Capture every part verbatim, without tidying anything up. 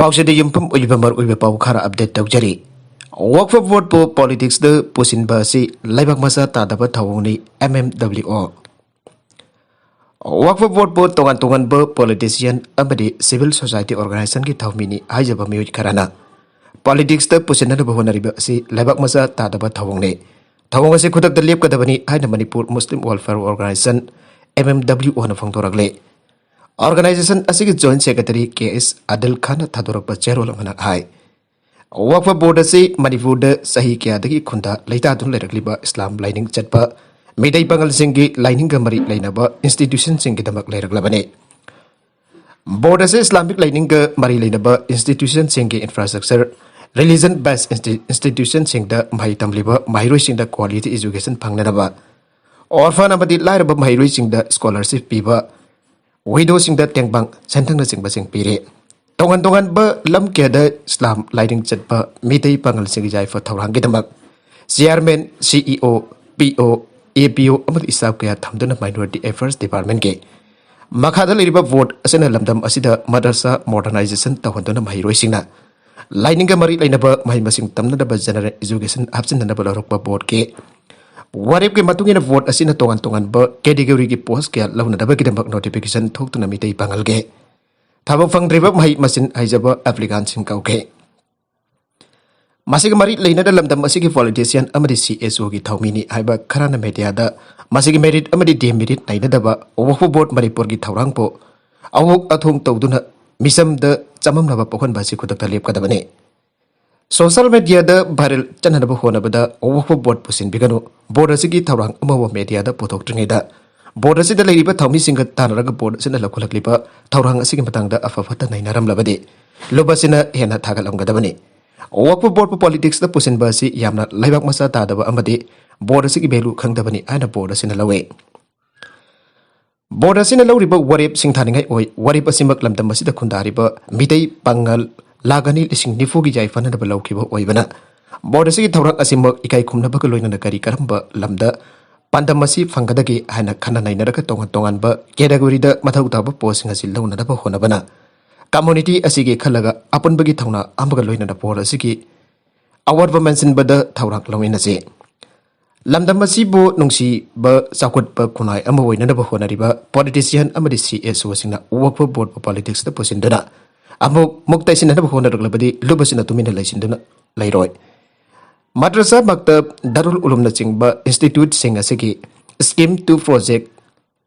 ꯄꯥꯎꯁꯤꯗ ꯌꯨꯝꯐꯝ ꯑꯣꯏꯕ ꯃꯔꯨꯑꯣꯏꯕ ꯄꯥꯎ ꯈꯔ ꯑꯞꯗꯦꯠ ꯇꯧꯖꯔꯤ꯫ ꯋꯥꯛꯐ ꯕꯣꯔꯗꯄꯨ ꯄꯣꯂꯤꯇꯤꯛꯁꯇ ꯄꯨꯁꯤꯟꯕ ꯑꯁꯤ ꯂꯩꯕꯥꯛ ꯃꯆꯥ ꯇꯥꯗꯕ ꯊꯧꯑꯣꯡꯅꯤ, ꯑꯦꯝ ꯑꯦꯝ ꯗꯕ꯭ꯂꯤꯎ ꯑꯣ꯫ ꯋꯥꯛꯐ ꯕꯣꯔꯗꯄꯨ ꯇꯣꯉꯥꯟ ꯇꯣꯉꯥꯟꯕ ꯄꯣꯂꯤꯇꯤꯁꯤꯌꯥꯟ ꯑꯃꯗꯤ ꯁꯤꯚꯤꯜ ꯁꯣꯁꯥꯏꯇꯤ ꯑꯣꯔꯒꯅꯥꯏꯖꯦꯁꯟꯒꯤ ꯊꯧꯃꯤꯅꯤ ꯍꯥꯏꯖꯕ ꯃꯤꯑꯣꯏ ꯈꯔꯅ ꯄꯣꯂꯤꯇꯤꯛꯁꯇ ꯄꯨꯁꯤꯟꯅꯅꯕ ꯍꯣꯠꯅꯔꯤꯕ ꯑꯁꯤ ꯂꯩꯕꯥꯛ ꯃꯆꯥ ꯇꯥꯗꯕ ꯊꯧꯑꯣꯡꯅꯤ꯫ ꯊꯧꯑꯣꯡ ꯑꯁꯤ ꯈꯨꯗꯛꯇ ꯂꯦꯞꯀꯗꯕꯅꯤ ꯍꯥꯏꯅ Manipur Muslim welfare organization, M M W ꯑꯣꯅ ꯐꯣꯡꯗꯣꯔꯛꯂꯦ꯫ ꯑꯣꯔꯒꯅꯥꯏꯖꯦꯁꯟ ꯑꯁꯤꯒꯤ joint secretary K S Adil ꯈꯥꯟꯅ ꯊꯥꯗꯣꯔꯛꯄ ꯆꯦꯔꯣꯜ ꯑꯃꯅ ꯍꯥꯏ, ꯋꯥꯛꯐ ꯕꯣꯔꯗ ꯑꯁꯤ ꯃꯅꯤꯄꯨꯔꯗ ꯆꯍꯤ ꯀꯌꯥꯗꯒꯤ ꯈꯨꯟꯗꯥ ꯂꯩꯇꯥꯗꯨꯅ ꯂꯩꯔꯛꯂꯤꯕ ꯏꯁꯂꯥꯝ ꯂꯥꯏꯅꯤꯡ ꯆꯠꯄ ꯃꯤꯇꯩ ꯄꯥꯉꯜꯁꯤꯡꯒꯤ ꯂꯥꯏꯅꯤꯡꯒ ꯃꯔꯤ ꯂꯩꯅꯕ ꯏꯟꯁꯇꯤꯇ꯭ꯌꯨꯁꯟꯁꯤꯡꯒꯤꯗꯃꯛ ꯂꯩꯔꯛꯂꯕꯅꯤ꯫ ꯕꯣꯔꯗ ꯑꯁꯤ ꯏꯁꯂꯥꯃꯤꯛ ꯂꯥꯏꯅꯤꯡꯒ ꯃꯔꯤ ꯂꯩꯅꯕ ꯏꯟꯁꯇꯤꯇ꯭ꯌꯨꯁꯟꯁꯤꯡꯒꯤ ꯏꯟꯐ꯭ꯔꯥꯁ꯭ꯇ꯭ꯔꯛꯆꯔ, ꯔꯤꯂꯤꯖꯟ ꯕꯦꯁ ꯏꯟꯁꯇꯤꯇ꯭ꯌꯨꯁꯟꯁꯤꯡꯗ ꯃꯍꯩ ꯇꯝꯂꯤꯕ ꯃꯍꯩꯔꯣꯏꯁꯤꯡꯗ ꯀ꯭ꯋꯥꯂꯤꯇꯤ ꯑꯦꯖꯨꯀꯦꯁꯟ ꯐꯪꯅꯅꯕ, ꯑꯣꯔꯐꯟ ꯑꯃꯗꯤ ꯂꯥꯏꯔꯕ ꯃꯍꯩꯔꯣꯏꯁꯤꯡꯗ ꯁ꯭ꯀꯣꯂꯔꯁꯤꯞ ꯄꯤꯕ, ꯋꯤꯗꯣꯁꯤꯡꯗ ꯇꯦꯡꯕꯥꯡ ꯁꯦꯟꯊꯪꯅꯆꯤꯡꯕꯁꯤꯡ ꯄꯤꯔꯤ꯫ ꯇꯣꯉꯥꯟ ꯇꯣꯉꯥꯟꯕ ꯂꯝ ꯀꯌꯥꯗ ꯏꯁꯂꯥꯝ ꯂꯥꯏꯅꯤꯡ ꯆꯠꯄ ꯃꯤꯇꯩ ꯄꯥꯉꯜꯁꯤꯡꯒꯤ ꯌꯥꯏꯐ ꯊꯧꯔꯥꯡꯒꯤꯗꯃꯛ ꯆꯤꯌꯥꯔꯃꯦꯟ, ꯁꯤ ꯏ ꯑꯣ, ꯄꯤ ꯑꯣ, ꯑꯦ ꯄꯤ ꯑꯣ ꯑꯃꯗꯤ ꯏꯁꯇꯥꯐ ꯀꯌꯥ ꯊꯝꯗꯨꯅ ꯃꯥꯏꯅꯣꯔꯤꯇꯤ ꯑꯦꯐꯤꯌꯔꯁ ꯗꯤꯄꯥꯔꯠꯃꯦꯟꯒꯤ ꯃꯈꯥꯗ ꯂꯩꯔꯤꯕ ꯕꯣꯔꯗ ꯑꯁꯤꯅ ꯂꯝꯗꯝ ꯑꯁꯤꯗ ꯃꯗꯔꯁꯥ ꯃꯣꯗꯔꯅꯥꯏꯖꯦꯁꯟ ꯇꯧꯍꯟꯗꯨꯅ ꯃꯍꯩꯔꯣꯏꯁꯤꯡꯅ ꯂꯥꯏꯅꯤꯡꯒ ꯃꯔꯤ ꯂꯩꯅꯕ ꯃꯍꯩ ꯃꯁꯤꯡ ꯇꯝꯅꯅꯕ ꯖꯦꯅꯔꯦꯜ ꯑꯦꯖꯨꯀꯦꯁꯟ ꯍꯥꯞꯆꯤꯟꯅꯅꯕ ꯂꯧꯔꯛꯄ ꯕꯣꯔꯗꯀꯤ ꯋꯥꯔꯦꯞꯀꯤ ꯃꯇꯨꯡ ꯏꯟꯅ ꯕꯣꯔꯗ ꯑꯁꯤꯅ ꯇꯣꯉꯥꯟ ꯇꯣꯉꯥꯟꯕ ꯀꯦꯇꯦꯒꯣꯔꯤꯒꯤ ꯄꯣꯁ ꯀꯌꯥ ꯂꯧꯅꯅꯕꯒꯤꯗꯃꯛ ꯅꯣꯇꯤꯐꯤꯀꯦꯁꯟ ꯊꯣꯛꯇꯨꯅ ꯃꯤꯇꯩ ꯄꯥꯉꯜꯒꯤ ꯊꯕꯛ ꯐꯪꯗ꯭ꯔꯤꯕ ꯃꯍꯩ ꯃꯁꯤꯡ ꯍꯩꯖꯕ ꯑꯦꯄ꯭ꯂꯤꯀꯥꯟꯁꯤꯡ ꯀꯧꯈꯤ꯫ ꯃꯁꯤꯒ ꯃꯔꯤ ꯂꯩꯅꯅ ꯂꯝꯗꯝ ꯑꯁꯤꯒꯤ ꯄꯣꯂꯤꯇꯤꯁꯤꯌꯥꯟ ꯑꯃꯗꯤ ꯁꯤ ꯑꯦꯁ ꯑꯣꯒꯤ ꯊꯧꯃꯤꯅꯤ ꯍꯥꯏꯕ ꯈꯔꯅ ꯃꯦꯗꯤꯌꯥꯗ ꯃꯁꯤꯒꯤ ꯃꯦꯔꯤꯠ ꯑꯃꯗꯤ ꯗꯤꯃꯦꯔꯤꯠ ꯅꯩꯅꯗꯕ ꯋꯛꯐ ꯕꯣꯔꯗ ꯃꯅꯤꯄꯨꯔꯒꯤ ꯊꯧꯔꯥꯡꯕꯨ ꯑꯋꯣꯛ ꯑꯊꯣꯡ ꯇꯧꯗꯨꯅ ꯃꯤꯆꯝꯗ ꯆꯃꯝꯅꯕ ꯄꯣꯛꯍꯟꯕ ꯑꯁꯤ ꯈꯨꯗꯛꯇ ꯂꯦꯞꯀꯗꯕꯅꯤ꯫ ꯁꯣꯁꯤꯌꯦꯜ ꯃꯦꯗꯤꯌꯥꯗ ꯚꯥꯏꯔꯦꯜ ꯆꯠꯅꯅꯕ ꯍꯣꯠꯅꯕꯗ ꯋꯛꯐ ꯕꯣꯔꯗ ꯄꯨꯁꯤꯟꯕꯤꯒꯅꯨ꯫ ꯕꯣꯔꯗ ꯑꯁꯤꯒꯤ ꯊꯧꯔꯥꯡ ꯑꯃꯕꯨ ꯃꯦꯗꯤꯌꯥꯗ ꯄꯨꯊꯣꯛꯇ꯭ꯔꯤꯉꯩꯗ ꯕꯣꯔꯗ ꯑꯁꯤꯗ ꯂꯩꯔꯤꯕ ꯊꯧꯃꯤꯁꯤꯡꯒ ꯇꯥꯟꯅꯔꯒ ꯕꯣꯔꯗ ꯑꯁꯤꯅ ꯂꯧꯈꯠꯂꯛꯂꯤꯕ ꯊꯧꯔꯥꯡ ꯑꯁꯤꯒꯤ ꯃꯇꯥꯡꯗ ꯑꯐ ꯐꯠꯇ ꯅꯩꯅꯔꯝꯂꯕꯗꯤ ꯂꯨꯞ ꯑꯁꯤꯅ ꯍꯦꯟꯅ ꯊꯥꯒꯠꯂꯝꯒꯗꯕꯅꯤ꯫ ꯋꯛꯐ ꯕꯣꯔꯗꯄꯨ ꯄꯣꯂꯤꯇꯤꯛꯁꯇ ꯄꯨꯁꯤꯟꯕ ꯑꯁꯤ ꯌꯥꯝꯅ ꯂꯩꯕꯥꯛ ꯃꯆꯥ ꯇꯥꯗꯕ ꯑꯃꯗꯤ ꯕꯣꯔꯗ ꯑꯁꯤꯒꯤ ꯚꯦꯂꯨ ꯈꯪꯗꯕꯅꯤ ꯍꯥꯏꯅ ꯕꯣꯔꯗ ꯑꯁꯤꯅ ꯂꯧꯏ꯫ ꯕꯣꯔꯗ ꯑꯁꯤꯅ ꯂꯧꯔꯤꯕ ꯋꯥꯔꯦꯞ ꯁꯤꯡꯊꯥꯅꯤꯡꯉꯥꯏ ꯑꯣꯏ꯫ ꯋꯥꯔꯦꯞ ꯑꯁꯤꯃꯛ ꯂꯝꯗꯝ ꯑꯁꯤꯗ ꯈꯨꯟꯗꯥꯔꯤꯕ ꯃꯤꯇꯩ ꯄꯥꯉꯜ ꯂꯥꯈ ꯑꯅꯤ ꯂꯤꯁꯤꯡ ꯅꯤꯐꯨꯒꯤ ꯌꯥꯏꯐꯅꯅꯕ ꯂꯧꯈꯤꯕ ꯑꯣꯏꯕꯅ ꯕꯣꯔꯗ ꯑꯁꯤꯒꯤ ꯊꯧꯔꯥꯡ ꯑꯁꯤꯃꯛ ꯏꯀꯥꯏ ꯈꯨꯝꯅꯕꯒ ꯂꯣꯏꯅꯅ ꯀꯔꯤ ꯀꯔꯝꯕ ꯂꯝꯗ ꯄꯥꯟꯗꯝ ꯑꯁꯤ ꯐꯪꯒꯗꯒꯦ ꯍꯥꯏꯅ ꯈꯟꯅ ꯅꯩꯅꯔꯒ ꯇꯣꯉꯥꯟ ꯇꯣꯉꯥꯟꯕ ꯀꯦꯇꯦꯒꯣꯔꯤꯗ ꯃꯊꯧ ꯇꯥꯕ ꯄꯣꯁꯁꯤꯡ ꯑꯁꯤ ꯂꯧꯅꯅꯕ ꯍꯣꯠꯅꯕꯅ ꯀꯝꯃꯨꯅꯤꯇꯤ ꯑꯁꯤꯒꯤ ꯈꯜꯂꯒ ꯑꯄꯨꯟꯕꯒꯤ ꯊꯧꯅꯥ ꯑꯃꯒ ꯂꯣꯏꯅꯅ ꯕꯣꯔꯗ ꯑꯁꯤꯒꯤ ꯑꯋꯥꯠꯄ ꯃꯦꯟꯁꯤꯟꯕꯗ ꯊꯧꯔꯥꯡ ꯂꯧꯃꯤꯟꯅꯁꯤ꯫ ꯂꯝꯗꯝ ꯑꯁꯤꯕꯨ ꯅꯨꯡꯁꯤꯕ, ꯆꯥꯎꯈꯠꯄ ꯈꯨꯟꯅꯥꯏ ꯑꯃ ꯑꯣꯏꯅꯅꯕ ꯍꯣꯠꯅꯔꯤꯕ ꯄꯣꯂꯤꯇꯤꯁꯤꯌꯥꯟ ꯑꯃꯗꯤ ꯁꯤ ꯑꯦꯁ ꯑꯣꯁꯤꯡꯅ ꯋꯥꯛꯐ ꯕꯣꯔꯗꯄꯨ ꯄꯣꯂꯤꯇꯤꯛꯁꯇ ꯄꯨꯁꯤꯟꯗꯨꯅ ꯑꯃꯨꯛ ꯃꯨꯛ ꯇꯩꯁꯤꯟꯅꯅꯕ ꯍꯣꯠꯅꯔꯛꯂꯕꯗꯤ ꯂꯨꯞ ꯑꯁꯤꯅ ꯇꯨꯃꯤꯟꯅ ꯂꯩꯁꯤꯟꯗꯨꯅ ꯂꯩꯔꯣꯏ꯫ ꯃꯗ꯭ꯔꯁꯥ ꯃꯛꯇꯕ, ꯗꯥꯔꯨꯜ ꯎꯂꯨꯝꯅꯆꯤꯡꯕ ꯏꯟꯁꯇꯤꯇ꯭ꯌꯨꯠꯁꯤꯡ ꯑꯁꯤꯒꯤ Scheme to Project,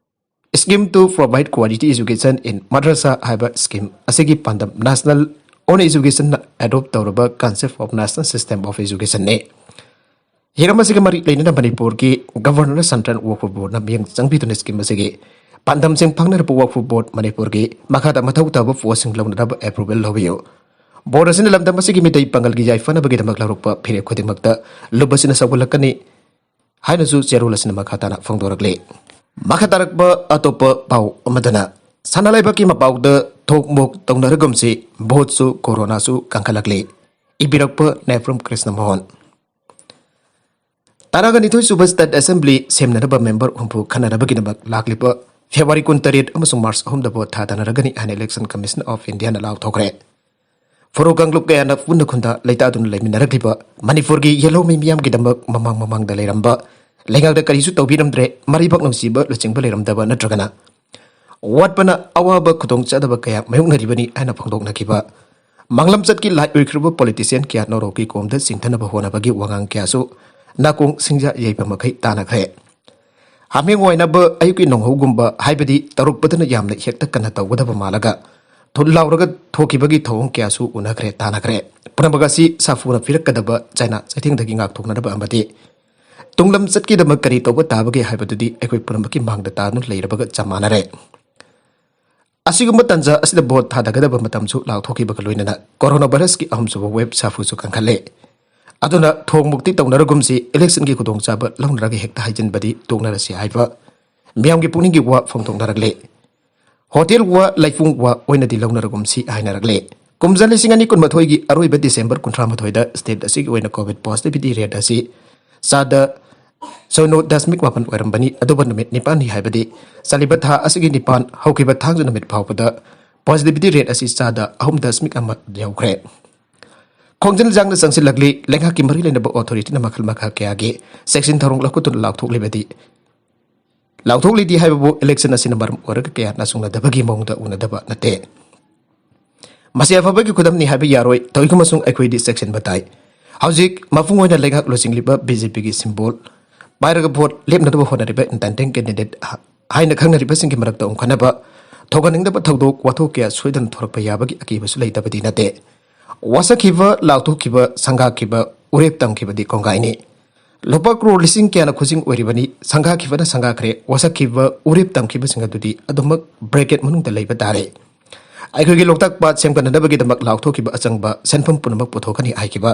Scheme to Provide Quality Education in Madrasa ꯍꯥꯏꯕ ꯁ꯭ꯀꯤꯝ ꯑꯁꯤꯒꯤ ꯄꯥꯟꯗꯝ National on Educationꯅ ꯑꯦꯗꯣꯞ ꯇꯧꯔꯕ Concept of National System of Educationꯅꯤ꯫ ꯍꯤꯔꯝ ꯑꯁꯤꯒ ꯃꯔꯤ ꯂꯩꯅꯅ ꯃꯅꯤꯄꯨꯔꯒꯤ ꯒꯕꯔꯅꯔ ꯁꯟꯇ꯭ꯔꯥꯟ ꯋꯥꯛꯐ ꯕꯣꯔꯗꯅ ꯃꯤꯠꯌꯦꯡ ꯆꯪꯕꯤꯗꯨꯅ ꯁ꯭ꯀꯤꯝ ꯑꯁꯤꯒꯤ ꯄꯥꯟꯗꯝꯁꯤꯡ ꯐꯪꯅꯅꯕ ꯋꯥꯛꯐ ꯕꯣꯔꯗ ꯃꯅꯤꯄꯨꯔꯒꯤ ꯃꯈꯥꯗ ꯃꯊꯧ ꯇꯥꯕ ꯄꯣꯁꯁꯤꯡ ꯂꯧꯅꯅꯕ ꯑꯦꯄ꯭ꯔꯨꯚꯦꯜ ꯂꯧꯕꯤꯌꯨ꯫ ꯕꯣꯔꯗ ꯑꯁꯤꯅ ꯂꯝꯗꯝ ꯑꯁꯤꯒꯤ ꯃꯤꯇꯩ ꯄꯥꯉꯜꯒꯤ ꯌꯥꯏꯐꯅꯕꯒꯤꯗꯃꯛ ꯂꯧꯔꯛꯄ ꯐꯤꯔꯦꯞ ꯈꯨꯗꯤꯡꯃꯛꯇ ꯂꯨꯞ ꯑꯁꯤꯅ ꯁꯧꯒꯠꯂꯛꯀꯅꯤ ꯍꯥꯏꯅꯁꯨ ꯆꯦꯔꯣꯜ ꯑꯁꯤꯅ ꯃꯈꯥ ꯇꯥꯅ ꯐꯣꯡꯗꯣꯔꯛꯂꯤ꯫ ꯃꯈꯥ ꯇꯥꯔꯛꯄ ꯑꯇꯣꯞꯄ ꯄꯥꯎ ꯑꯃꯗꯅ, ꯁꯅꯥ ꯂꯩꯕꯥꯛꯀꯤ ꯃꯄꯥꯎꯗ ꯊꯣꯛ ꯃꯣꯛ ꯇꯧꯅꯔꯒꯨꯝꯁꯤ, ꯚꯣꯠꯁꯨ ꯀꯣꯔꯣꯅꯥꯁꯨ ꯀꯟꯈꯠꯂꯛꯂꯤ꯫ ꯏꯕꯤꯔꯛꯄ ꯅꯦꯐ꯭ꯔꯝ ꯀ꯭ꯔꯤꯁꯅ ꯃꯣꯍꯟ꯫ ꯇꯔꯥꯒ ꯅꯤꯊꯣꯏ ꯁꯨꯕ ꯁ꯭ꯇꯦꯠ ꯑꯦꯁꯦꯝꯕ꯭ꯂꯤ ꯁꯦꯝꯅꯅꯕ ꯃꯦꯝꯕꯔ ꯍꯨꯝꯐꯨ ꯈꯟꯅꯅꯕꯒꯤꯗꯃꯛ ꯂꯥꯛꯂꯤꯕ ꯐꯦꯕ꯭ꯔꯨꯋꯥꯔꯤ ꯀꯨꯟꯇꯔꯦꯠ ꯑꯃꯁꯨꯡ ꯃꯥꯔꯆ ꯑꯍꯨꯝꯗ ꯚꯣꯠ ꯊꯥꯗꯅꯔꯒꯅꯤ ꯍꯥꯏꯅ ꯏꯂꯦꯛꯁꯟ ꯀꯃꯤꯁꯟ ꯑꯣꯐ ꯏꯟꯗꯤꯌꯥꯅ ꯂꯥꯎꯊꯣꯛꯈ꯭ꯔꯦ꯫ ꯐꯨꯔꯨ ꯀꯥꯡꯂꯨꯞ ꯀꯌꯥꯅ ꯄꯨꯟꯅ ꯈꯨꯟꯗꯥ ꯂꯩꯇꯥꯗꯨꯅ ꯂꯩꯃꯤꯟꯅꯔꯛꯂꯤꯕ ꯃꯅꯤꯄꯨꯔꯒꯤ ꯌꯦꯜꯍꯧꯃꯤ ꯃꯤꯌꯥꯝꯒꯤꯗꯃꯛ ꯃꯃꯥꯡ ꯃꯃꯥꯡꯗ ꯂꯩꯔꯝꯕ, ꯂꯩꯉꯥꯛꯇ ꯀꯔꯤꯁꯨ ꯇꯧꯕꯤꯔꯝꯗ꯭ꯔꯦ, ꯃꯔꯩꯕꯥꯛ ꯅꯨꯡꯁꯤꯕ ꯂꯨꯆꯤꯡꯕ ꯂꯩꯔꯝꯗꯕ ꯅꯠꯇ꯭ꯔꯒꯅ ꯋꯥꯠꯄꯅ ꯑꯋꯥꯕ ꯈꯨꯗꯣꯡꯆꯥꯗꯕ ꯀꯌꯥ ꯃꯥꯌꯣꯛꯅꯔꯤꯕꯅꯤ ꯍꯥꯏꯅ ꯐꯣꯡꯗꯣꯛꯅꯈꯤꯕ ꯃꯥꯡꯂꯝꯆꯠꯀꯤ ꯂꯥꯏ ꯑꯣꯏꯈ꯭ꯔꯕ ꯄꯣꯂꯤꯇꯤꯁꯤꯌꯥꯟ ꯀꯌꯥ ꯅꯣꯔꯣꯛꯀꯤ ꯀꯣꯝꯗ ꯆꯤꯡꯊꯅꯕ ꯍꯣꯠꯅꯕꯒꯤ ꯋꯥꯉꯥꯡ ꯀꯌꯥꯁꯨ ꯅꯥꯀꯣꯡ ꯁꯤꯡꯖꯥ ꯌꯩꯕ ꯃꯈꯩ ꯇꯥꯅꯈ꯭ꯔꯦ꯫ ꯍꯥꯃꯦꯡ ꯋꯥꯏꯅꯕ ꯑꯌꯨꯛꯀꯤ ꯅꯣꯡꯍꯧꯒꯨꯝꯕ, ꯍꯥꯏꯕꯗꯤ ꯇꯧꯔꯛꯄꯗꯅ ꯌꯥꯝꯅ ꯍꯦꯛꯇ ꯀꯟꯅ ꯇꯧꯒꯗꯕ ꯃꯥꯜꯂꯒ ꯊꯨꯜ ꯂꯥꯎꯔꯒ ꯊꯣꯛꯈꯤꯕꯒꯤ ꯊꯧꯑꯣꯡ ꯀꯌꯥꯁꯨ ꯎꯅꯈ꯭ꯔꯦ, ꯇꯥꯅꯈ꯭ꯔꯦ꯫ ꯄꯨꯝꯅꯃꯛ ꯑꯁꯤ ꯁꯥꯐꯨꯅ ꯄꯤꯔꯛꯀꯗꯕ ꯆꯩꯅꯥ ꯆꯩꯊꯦꯡꯗꯒꯤ ꯉꯥꯛꯊꯣꯛꯅꯅꯕ ꯑꯃꯗꯤ ꯇꯨꯡꯂꯝ ꯆꯠꯀꯤꯗꯃꯛ ꯀꯔꯤ ꯇꯧꯕ ꯇꯥꯕꯒꯦ ꯍꯥꯏꯕꯗꯨꯗꯤ ꯑꯩꯈꯣꯏ ꯄꯨꯝꯅꯃꯛꯀꯤ ꯃꯥꯡꯗ ꯇꯥꯗꯨꯅ ꯂꯩꯔꯕꯒ ꯆꯞ ꯃꯥꯟꯅꯔꯦ꯫ ꯑꯁꯤꯒꯨꯝꯕ ꯇꯥꯟꯖꯥ ꯑꯁꯤꯗ ꯚꯣꯠ ꯊꯥꯗꯒꯗꯕ ꯃꯇꯝꯁꯨ ꯂꯥꯎꯊꯣꯛꯈꯤꯕꯒ ꯂꯣꯏꯅꯅ ꯀꯣꯔꯣꯅꯥ ꯚꯥꯏꯔꯁꯀꯤ ꯑꯍꯨꯝꯁꯨꯕ ꯋꯦꯕ ꯁꯥꯐꯨꯁꯨ ꯀꯟꯈꯠꯂꯦ꯫ ꯑꯗꯨꯅ ꯊꯣꯡ ꯃꯨꯛꯇꯤ ꯇꯧꯅꯔꯒꯨꯝꯁꯤ, ꯏꯂꯦꯛꯁꯟꯒꯤ ꯈꯨꯗꯣꯡꯆꯥꯕ ꯂꯧꯅꯔꯒ ꯍꯦꯛꯇ ꯍꯥꯏꯖꯤꯟꯕꯗꯤ ꯇꯣꯛꯅꯔꯁꯤ ꯍꯥꯏꯕ ꯃꯤꯌꯥꯝꯒꯤ ꯄꯨꯛꯅꯤꯡꯒꯤ ꯋꯥ ꯐꯣꯡꯗꯣꯛꯅꯔꯛꯂꯦ꯫ ꯍꯣꯇꯦꯜ ꯋꯥ, ꯂꯩꯐꯨꯡ ꯋꯥ ꯑꯣꯏꯅꯗꯤ ꯂꯧꯅꯔꯒꯨꯝꯁꯤ ꯍꯥꯏꯅꯔꯛꯂꯦ꯫ ꯀꯨꯝꯖꯥ ꯂꯤꯁꯤꯡ ꯑꯅꯤ ꯀꯨꯟꯃꯥꯊꯣꯏꯒꯤ ꯑꯔꯣꯏꯕ ꯗꯤꯁꯦꯝꯕꯔ ꯀꯨꯟꯊ꯭ꯔꯥ ꯃꯥꯊꯣꯏꯗ ꯁ꯭ꯇꯦꯠ ꯑꯁꯤꯒꯤ ꯑꯣꯏꯅ ꯀꯣꯚꯤꯗ ꯄꯣꯖꯤꯇꯤꯚꯤꯇꯤ ꯔꯦꯠ ꯑꯁꯤ ꯆꯥꯗ ꯁꯣꯏꯅꯣ ꯗꯁꯃꯤꯛ ꯃꯥꯄꯟ ꯑꯣꯏꯔꯝꯕꯅꯤ꯫ ꯑꯗꯨꯕꯨ ꯅꯨꯃꯤꯠ ꯅꯤꯄꯥꯟꯅꯤ, ꯍꯥꯏꯕꯗꯤ ꯆꯠꯂꯤꯕ ꯊꯥ ꯑꯁꯤꯒꯤ ꯅꯤꯄꯥꯟ ꯍꯧꯈꯤꯕ ꯊꯥꯡꯖ ꯅꯨꯃꯤꯠ ꯐꯥꯎꯕꯗ Positivity rate ꯑꯁꯤ ꯆꯥꯗ ꯑꯍꯨꯝ ꯗꯁꯃꯤꯛ ꯑꯃ ꯌꯧꯈ꯭ꯔꯦ꯫ ꯈꯣꯡꯖꯦꯜ ꯌꯥꯡꯅ ꯆꯪꯁꯤꯜꯂꯛꯂꯤ꯫ ꯂꯩꯉꯥꯛꯀꯤ ꯃꯔꯤ ꯂꯩꯅꯕ authority ꯅ ꯃꯈꯜ ꯃꯈꯥ ꯀꯌꯥꯒꯤ ꯆꯦꯛꯁꯤꯟ ꯊꯧꯔꯥꯡ ꯂꯧꯈꯠꯇꯨꯅ ꯂꯥꯎꯊꯣꯛꯂꯤꯕꯗꯤ, ꯂꯥꯎꯊꯣꯛꯂꯤꯗꯤ ꯍꯥꯏꯕꯕꯨ election ꯑꯁꯤꯅ ꯃꯔꯝ ꯑꯣꯏꯔꯒ ꯀꯌꯥ ꯅꯥꯆꯨꯡꯅꯗꯕꯒꯤ ꯃꯑꯣꯡꯗ ꯎꯅꯗꯕ ꯅꯠꯇꯦ꯫ ꯃꯁꯤ ꯑꯐꯕꯒꯤ ꯈꯨꯗꯝꯅꯤ ꯍꯥꯏꯕ ꯌꯥꯔꯣꯏ꯫ ꯇꯧꯏꯒꯨꯝꯕꯁꯨꯡ ꯑꯩꯈꯣꯏꯗꯤ ꯆꯦꯛꯁꯤꯟꯕ ꯇꯥꯏ꯫ ꯍꯧꯖꯤꯛ ꯃꯄꯨꯡ ꯑꯣꯏꯅ ꯂꯩꯉꯥꯛ ꯂꯨꯆꯤꯡꯂꯤꯕ BJP ꯒꯤ symbol ꯄꯥꯏꯔꯒ vote ꯂꯦꯞꯅꯅꯕ ꯍꯣꯠꯅꯔꯤꯕ intending candidate ꯍꯥꯏꯅ ꯈꯪꯅꯔꯤꯕꯁꯤꯡꯒꯤ ꯃꯔꯛꯇ ꯑꯣꯟꯈꯠꯅꯕ ꯊꯣꯛꯍꯟꯅꯤꯡꯗꯕ ꯊꯧꯗꯣꯛ ꯋꯥꯊꯣꯛ ꯀꯌꯥ ꯁꯣꯏꯗꯅ ꯊꯣꯔꯛꯄ ꯌꯥꯕꯒꯤ ꯑꯀꯤꯕꯁꯨ ꯂꯩꯇꯕꯗꯤ ꯅꯠꯇꯦ꯫ ꯋꯥꯁꯛꯈꯤꯕ, ꯂꯥꯎꯊꯣꯛꯈꯤꯕ, ꯁꯪꯒꯥꯈꯤꯕ, ꯎꯔꯦꯞ ꯇꯝꯈꯤꯕꯗꯤ ꯀꯣꯡꯒꯥꯏꯅꯤ꯫ ꯂꯨꯄꯥ ꯀ꯭ꯔꯣꯔ ꯂꯤꯁꯤꯡ ꯀꯌꯥꯅ ꯈꯨꯖꯤꯡ ꯑꯣꯏꯔꯤꯕꯅꯤ꯫ ꯁꯪꯒꯥꯈꯤꯕꯅ ꯁꯪꯒꯥꯈ꯭ꯔꯦ, ꯋꯥꯁꯛꯈꯤꯕ, ꯎꯔꯦꯞ ꯇꯝꯈꯤꯕꯁꯤꯡ ꯑꯗꯨꯗꯤ ꯑꯗꯨꯃꯛ bracket ꯃꯅꯨꯡꯗ ꯂꯩꯕ ꯇꯥꯔꯦ꯫ ꯑꯩꯈꯣꯏꯒꯤ ꯂꯣꯛꯇꯥꯛ ꯄꯥꯠ ꯁꯦꯝꯒꯠꯅꯅꯕꯒꯤꯗꯃꯛ ꯂꯥꯎꯊꯣꯛꯈꯤꯕ ꯑꯆꯪꯕ ꯁꯦꯟꯐꯝ ꯄꯨꯝꯅꯃꯛ ꯄꯨꯊꯣꯛꯀꯅꯤ ꯍꯥꯏꯈꯤꯕ,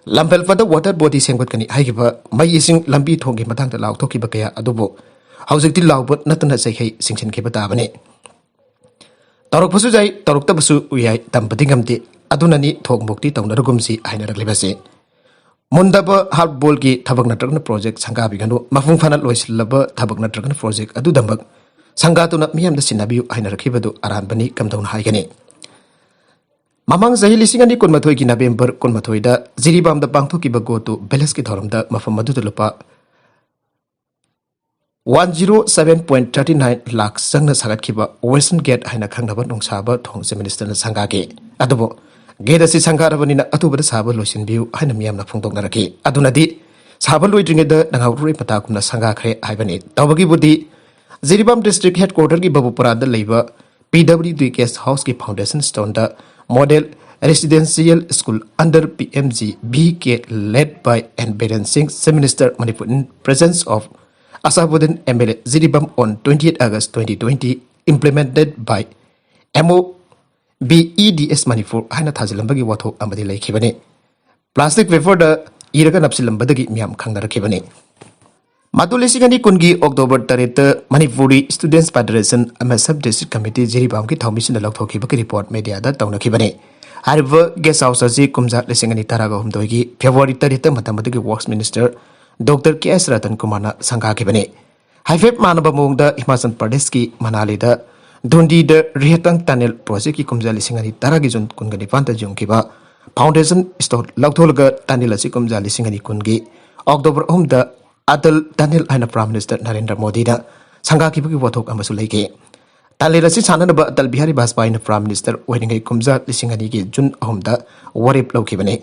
ꯂꯝꯐꯦꯜꯄꯗ water body ꯁꯦꯝꯒꯠꯀꯅꯤ ꯍꯥꯏꯈꯤꯕ, ꯃꯩ ꯏꯁꯤꯡ ꯂꯝꯕꯤ ꯊꯣꯡꯒꯤ ꯃꯇꯥꯡꯗ ꯂꯥꯎꯊꯣꯛꯈꯤꯕ ꯀꯌꯥ ꯑꯗꯨꯕꯨ ꯍꯧꯖꯤꯛꯇꯤ ꯂꯥꯎꯕ ꯅꯠꯇꯅ ꯆꯩꯈꯩ ꯆꯤꯡꯁꯤꯟꯈꯤꯕ ꯇꯥꯕꯅꯤ꯫ ꯇꯧꯔꯛꯄꯁꯨ ꯌꯥꯏ, ꯇꯧꯔꯛꯇꯕꯁꯨ ꯌꯥꯏ, ꯇꯝꯕꯗꯤ ꯉꯝꯗꯦ꯫ ꯑꯗꯨꯅꯅꯤ ꯊꯣꯛ ꯃꯣꯛꯇꯤ ꯇꯧꯅꯔꯒꯨꯝꯁꯤ ꯍꯥꯏꯅꯔꯛꯂꯤꯕꯁꯤ꯫ ꯃꯨꯟꯗꯕ ꯍꯥꯔꯠ ꯕꯣꯜꯒꯤ ꯊꯕꯛ ꯅꯠꯇ꯭ꯔꯒꯅ ꯄ꯭ꯔꯣꯖꯦꯛ ꯁꯪꯒꯥꯕꯤꯒꯅꯨ꯫ ꯃꯄꯨꯡ ꯐꯥꯅ ꯂꯣꯏꯁꯤꯜꯂꯕ ꯊꯕꯛ ꯅꯠꯇ꯭ꯔꯒꯅ ꯄ꯭ꯔꯣꯖꯦꯛ ꯑꯗꯨꯗꯃꯛ ꯁꯪꯒꯥꯗꯨꯅ ꯃꯤꯌꯥꯝꯗ ꯁꯤꯟꯅꯕꯤꯌꯨ ꯍꯥꯏꯅꯔꯛꯈꯤꯕꯗꯨ ꯑꯔꯥꯟꯕꯅꯤ꯫ ꯀꯝꯗꯧꯅ ꯍꯥꯏꯒꯅꯤ? ꯃꯃꯥꯡ ꯆꯍꯤ ꯂꯤꯁꯤꯡ ꯑꯅꯤ ꯀꯨꯟꯃꯥꯊꯣꯏꯒꯤ ꯅꯕꯦꯝꯕꯔ ꯀꯨꯟꯃꯥꯊꯣꯏꯗ ꯖꯤꯔꯤꯕꯥꯝꯗ ꯄꯥꯡꯊꯣꯛꯈꯤꯕ Go to Village ꯀꯤ ꯊꯧꯔꯝꯗ ꯃꯐꯝ ꯑꯗꯨꯗ ꯂꯨꯄꯥ one zero seven point thirty nine lakh ꯆꯪꯅ ꯁꯥꯒꯠꯈꯤꯕ Western Gate ꯍꯥꯏꯅ ꯈꯪꯅꯕ ꯅꯨꯡꯁꯥꯕ ꯊꯣꯡ Chief Minister ꯅ ꯁꯪꯒꯥꯈꯤ꯫ ꯑꯗꯨꯕꯨ gate ꯑꯁꯤ ꯁꯪꯒꯥꯔꯕꯅꯤꯅ ꯑꯊꯨꯕꯗ ꯁꯥꯕ ꯂꯣꯏꯁꯤꯟꯕꯤꯌꯨ ꯍꯥꯏꯅ ꯃꯤꯌꯥꯝꯅ ꯐꯣꯡꯗꯣꯛꯅꯔꯛꯈꯤ꯫ ꯑꯗꯨꯅꯗꯤ ꯁꯥꯕ ꯂꯣꯏꯗ꯭ꯔꯤꯉꯩꯗ ꯅꯉꯥꯎꯔꯣꯏ ꯃꯇꯥꯒꯨꯝꯅ ꯁꯪꯒꯥꯈ꯭ꯔꯦ ꯍꯥꯏꯕꯅꯤ꯫ ꯇꯧꯕꯒꯤꯕꯨꯗꯤ ꯖꯤꯔꯤꯕꯥꯝ district headquarter ꯒꯤ ꯕꯕꯨꯄꯨꯔꯥꯗ ꯂꯩꯕ PWD guest house ꯀꯤ foundation stone the model residential school under PMGVK led by N Biren Singh, Chief Minister Manipur in presence of Asabuddin MLA Jiribam on twentieth August twenty twenty, implemented by MOBEDS Manipur ꯍꯥꯏꯅ ꯊꯥꯖꯤꯜꯂꯝꯕꯒꯤ ꯋꯥꯊꯣꯛ ꯑꯃꯗꯤ ꯂꯩꯈꯤꯕꯅꯤ꯫ Plastic paper ꯗ ꯏꯔꯒ ꯅꯞꯁꯤꯜꯂꯝꯕꯗꯒꯤ ꯃꯤꯌꯥꯝ ꯈꯪꯅꯔꯛꯈꯤꯕꯅꯤ꯫ ꯃꯗꯨ ꯂꯤꯁꯤꯡ ꯑꯅꯤ ꯀꯨꯟꯒꯤ October ꯇꯔꯦꯠꯇ Manipuri Students Federation ꯑꯃ Sub District Committee ꯖꯤꯔꯤꯕꯥꯝꯒꯤ ꯊꯧꯃꯤꯁꯤꯡꯅ ꯂꯧꯊꯣꯛꯈꯤꯕꯒꯤ report media ꯗ ꯇꯧꯅꯈꯤꯕꯅꯤ꯫ ꯍꯥꯏꯔꯤꯕ guest house ꯑꯁꯤ ꯀꯨꯝꯖꯥ ꯂꯤꯁꯤꯡ ꯑꯅꯤ ꯇꯔꯥꯒ ꯍꯨꯝꯗꯣꯏꯒꯤ February ꯇꯔꯦꯠꯇ ꯃꯇꯝ ꯑꯗꯨꯒꯤ Works Minister Doctor K S Ratan Kumar ꯅ ꯁꯪꯒꯥꯈꯤꯕꯅꯤ꯫ ꯍꯥꯏꯐꯦꯠ ꯃꯥꯟꯅꯕ ꯃꯑꯣꯡꯗ ꯍꯤꯃꯥꯆꯜ ꯄ꯭ꯔꯗꯦꯁꯀꯤ ꯃꯅꯥꯂꯤꯗ ꯗꯨꯟꯗꯤꯗ ꯔꯤꯍꯦꯇꯪ ꯇꯅꯦꯜ ꯄ꯭ꯔꯣꯖꯦꯛꯀꯤ ꯀꯨꯝꯖꯥ ꯂꯤꯁꯤꯡ ꯑꯅꯤ ꯇꯔꯥꯒꯤ ꯖꯨꯟ ꯀꯨꯟꯒ ꯅꯤꯄꯥꯟꯗ ꯌꯨꯡꯈꯤꯕ ꯐꯥꯎꯟꯗꯦꯁꯟ ꯁ꯭ꯇꯣꯟ ꯂꯧꯊꯣꯛꯂꯒ ꯇꯅꯦꯜ ꯑꯁꯤ ꯀꯨꯝꯖꯥ ꯂꯤꯁꯤꯡ ꯑꯅꯤ ꯀꯨꯟꯒꯤ ꯑꯣꯛꯇꯣꯕꯔ ꯑꯍꯨꯝꯗ ꯑꯇꯜ ꯇꯅꯦꯜ ꯍꯥꯏꯅ ꯄ꯭ꯔꯥꯏꯝ ꯃꯤꯅꯤꯁꯇꯔ ꯅꯔꯦꯟꯗ꯭ꯔ ꯃꯣꯗꯤꯅ ꯁꯪꯒꯥꯈꯤꯕꯒꯤ ꯋꯥꯊꯣꯛ ꯑꯃꯁꯨ ꯂꯩꯈꯤ꯫ ꯇꯅꯦꯜ ꯑꯁꯤ ꯁꯥꯟꯅꯅꯕ ꯑꯇꯜ ꯕꯤꯍꯥꯔꯤ ꯕꯥꯖꯄꯥꯏꯅ ꯄ꯭ꯔꯥꯏꯝ ꯃꯤꯅꯤꯁꯇꯔ ꯑꯣꯏꯔꯤꯉꯩ ꯀꯨꯝꯖꯥ ꯂꯤꯁꯤꯡ ꯑꯅꯤꯒꯤ ꯖꯨꯟ ꯑꯍꯨꯝꯗ ꯋꯥꯔꯦꯞ ꯂꯧꯈꯤꯕꯅꯤ꯫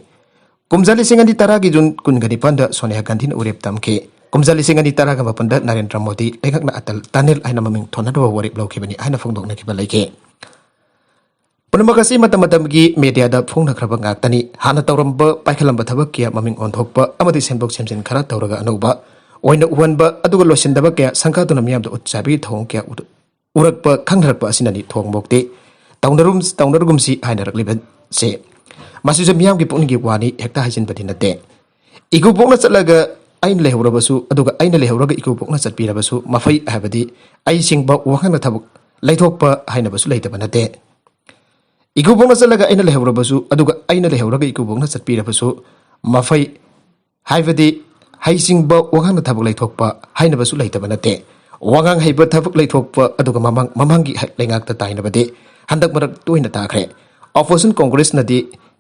ꯀꯨꯝꯖꯥ ꯂꯤꯁꯤꯡ ꯑꯅꯤ ꯇꯔꯥꯒꯤ ꯖꯨꯟ ꯀꯨꯟꯒ ꯅꯤꯄꯥꯟꯗ ꯁꯣꯅꯤꯌꯥ ꯒꯥꯟꯙꯤꯅ ꯋꯥꯔꯦꯞ ꯇꯝꯈꯤ꯫ ꯀꯨꯝꯖꯥ ꯂꯤꯁꯤꯡ ꯑꯅꯤ ꯇꯔꯥꯒ ꯃꯥꯄꯟꯗ ꯅꯔꯦꯟꯗ꯭ꯔ ꯃꯣꯗꯤ ꯂꯩꯉꯥꯛꯅ ꯑꯇꯜ ꯇꯅꯦꯜ ꯍꯥꯏꯅ ꯃꯃꯤꯡ ꯊꯣꯟꯅꯅꯕ ꯋꯥꯔꯦꯞ ꯂꯧꯈꯤꯕꯅꯤ ꯍꯥꯏꯅ ꯐꯣꯡꯗꯣꯛꯅꯈꯤꯕ ꯂꯩꯈꯤ꯫ ꯄꯨꯝꯅꯃꯛ ꯑꯁꯤ ꯃꯇꯝ ꯃꯇꯝꯒꯤ ꯃꯦꯗꯤꯌꯥꯗ ꯐꯣꯡꯅꯈ꯭ꯔꯕ ꯉꯥꯛꯇꯅꯤ꯫ ꯍꯥꯟꯅ ꯇꯧꯔꯝꯕ, ꯄꯥꯏꯈꯠꯂꯝꯕ ꯊꯕꯛ ꯀꯌꯥ ꯃꯃꯤꯡ ꯑꯣꯟꯊꯣꯛꯄ ꯑꯃꯗꯤ ꯁꯦꯝꯗꯣꯛ ꯁꯦꯝꯖꯤꯟ ꯈꯔ ꯇꯧꯔꯒ ꯑꯅꯧꯕ ꯑꯣꯏꯅ ꯎꯍꯟꯕ, ꯑꯗꯨꯒ ꯂꯣꯏꯁꯤꯟꯗꯕ ꯀꯌꯥ ꯁꯪꯒꯥꯗꯨꯅ ꯃꯤꯌꯥꯝꯗ ꯎꯠ ꯆꯥꯏꯕꯒꯤ ꯊꯧꯑꯣꯡ ꯀꯌꯥ ꯎꯔꯛꯄ ꯈꯪꯅꯔꯛꯄ ꯑꯁꯤꯅꯅꯤ ꯊꯣꯡ ꯃꯣꯛꯇꯤ ꯇꯧꯅꯔꯨꯝ-, ꯇꯧꯅꯔꯒꯨꯝꯁꯤ ꯍꯥꯏꯅꯔꯛꯂꯤꯕꯁꯦ꯫ ꯃꯁꯤꯁꯨ ꯃꯤꯌꯥꯝꯒꯤ ꯄꯨꯛꯅꯤꯡꯒꯤ ꯋꯥꯅꯤ, ꯍꯦꯛꯇ ꯍꯥꯏꯖꯤꯟꯕꯗꯤ ꯅꯠꯇꯦ꯫ ꯏꯀꯨꯕꯣꯛꯅ ꯆꯠꯂꯒ ꯑꯩꯅ ꯂꯩꯍꯧꯔꯕꯁꯨ, ꯑꯗꯨꯒ ꯑꯩꯅ ꯂꯩꯍꯧꯔꯒ ꯏꯀꯨꯕꯣꯛꯅ ꯆꯠꯄꯤꯔꯕꯁꯨ ꯃꯐꯩ ꯍꯥꯏꯕꯗꯤ ꯍꯩꯁꯤꯡꯕ ꯋꯥꯉꯥꯡꯅ ꯊꯕꯛ ꯂꯩꯊꯣꯛꯄ ꯍꯥꯏꯅꯕꯁꯨ ꯂꯩꯇꯕ ꯅꯠꯇꯦ꯫ ꯏꯀꯨꯕꯣꯛꯅ ꯆꯠꯂꯒ ꯑꯩꯅ ꯂꯩꯍꯧꯔꯕꯁꯨ, ꯑꯗꯨꯒ ꯑꯩꯅ ꯂꯩꯍꯧꯔꯒ ꯏꯀꯨꯕꯣꯛꯅ ꯆꯠꯄꯤꯔꯕꯁꯨ ꯃꯐꯩ ꯍꯥꯏꯕꯗꯤ ꯍꯩꯁꯤꯡꯕ ꯋꯥꯉꯥꯡꯅ ꯊꯕꯛ ꯂꯩꯊꯣꯛꯄ ꯍꯥꯏꯅꯕꯁꯨ ꯂꯩꯇꯕ ꯅꯠꯇꯦ꯫ ꯋꯥꯉꯥꯡ ꯍꯩꯕ ꯊꯕꯛ ꯂꯩꯊꯣꯛꯄ ꯑꯗꯨꯒ ꯃꯃꯥꯡ, ꯃꯃꯥꯡꯒꯤ ꯍ-, ꯂꯩꯉꯥꯛꯇ ꯇꯥꯏꯅꯕꯗꯤ ꯍꯟꯗꯛ ꯃꯔꯛ ꯇꯣꯏꯅ ꯇꯥꯈ꯭ꯔꯦ꯫ ꯑꯣꯄꯣꯖꯤꯁꯟ ꯀꯣꯡꯒ꯭ꯔꯦꯁꯅꯗꯤ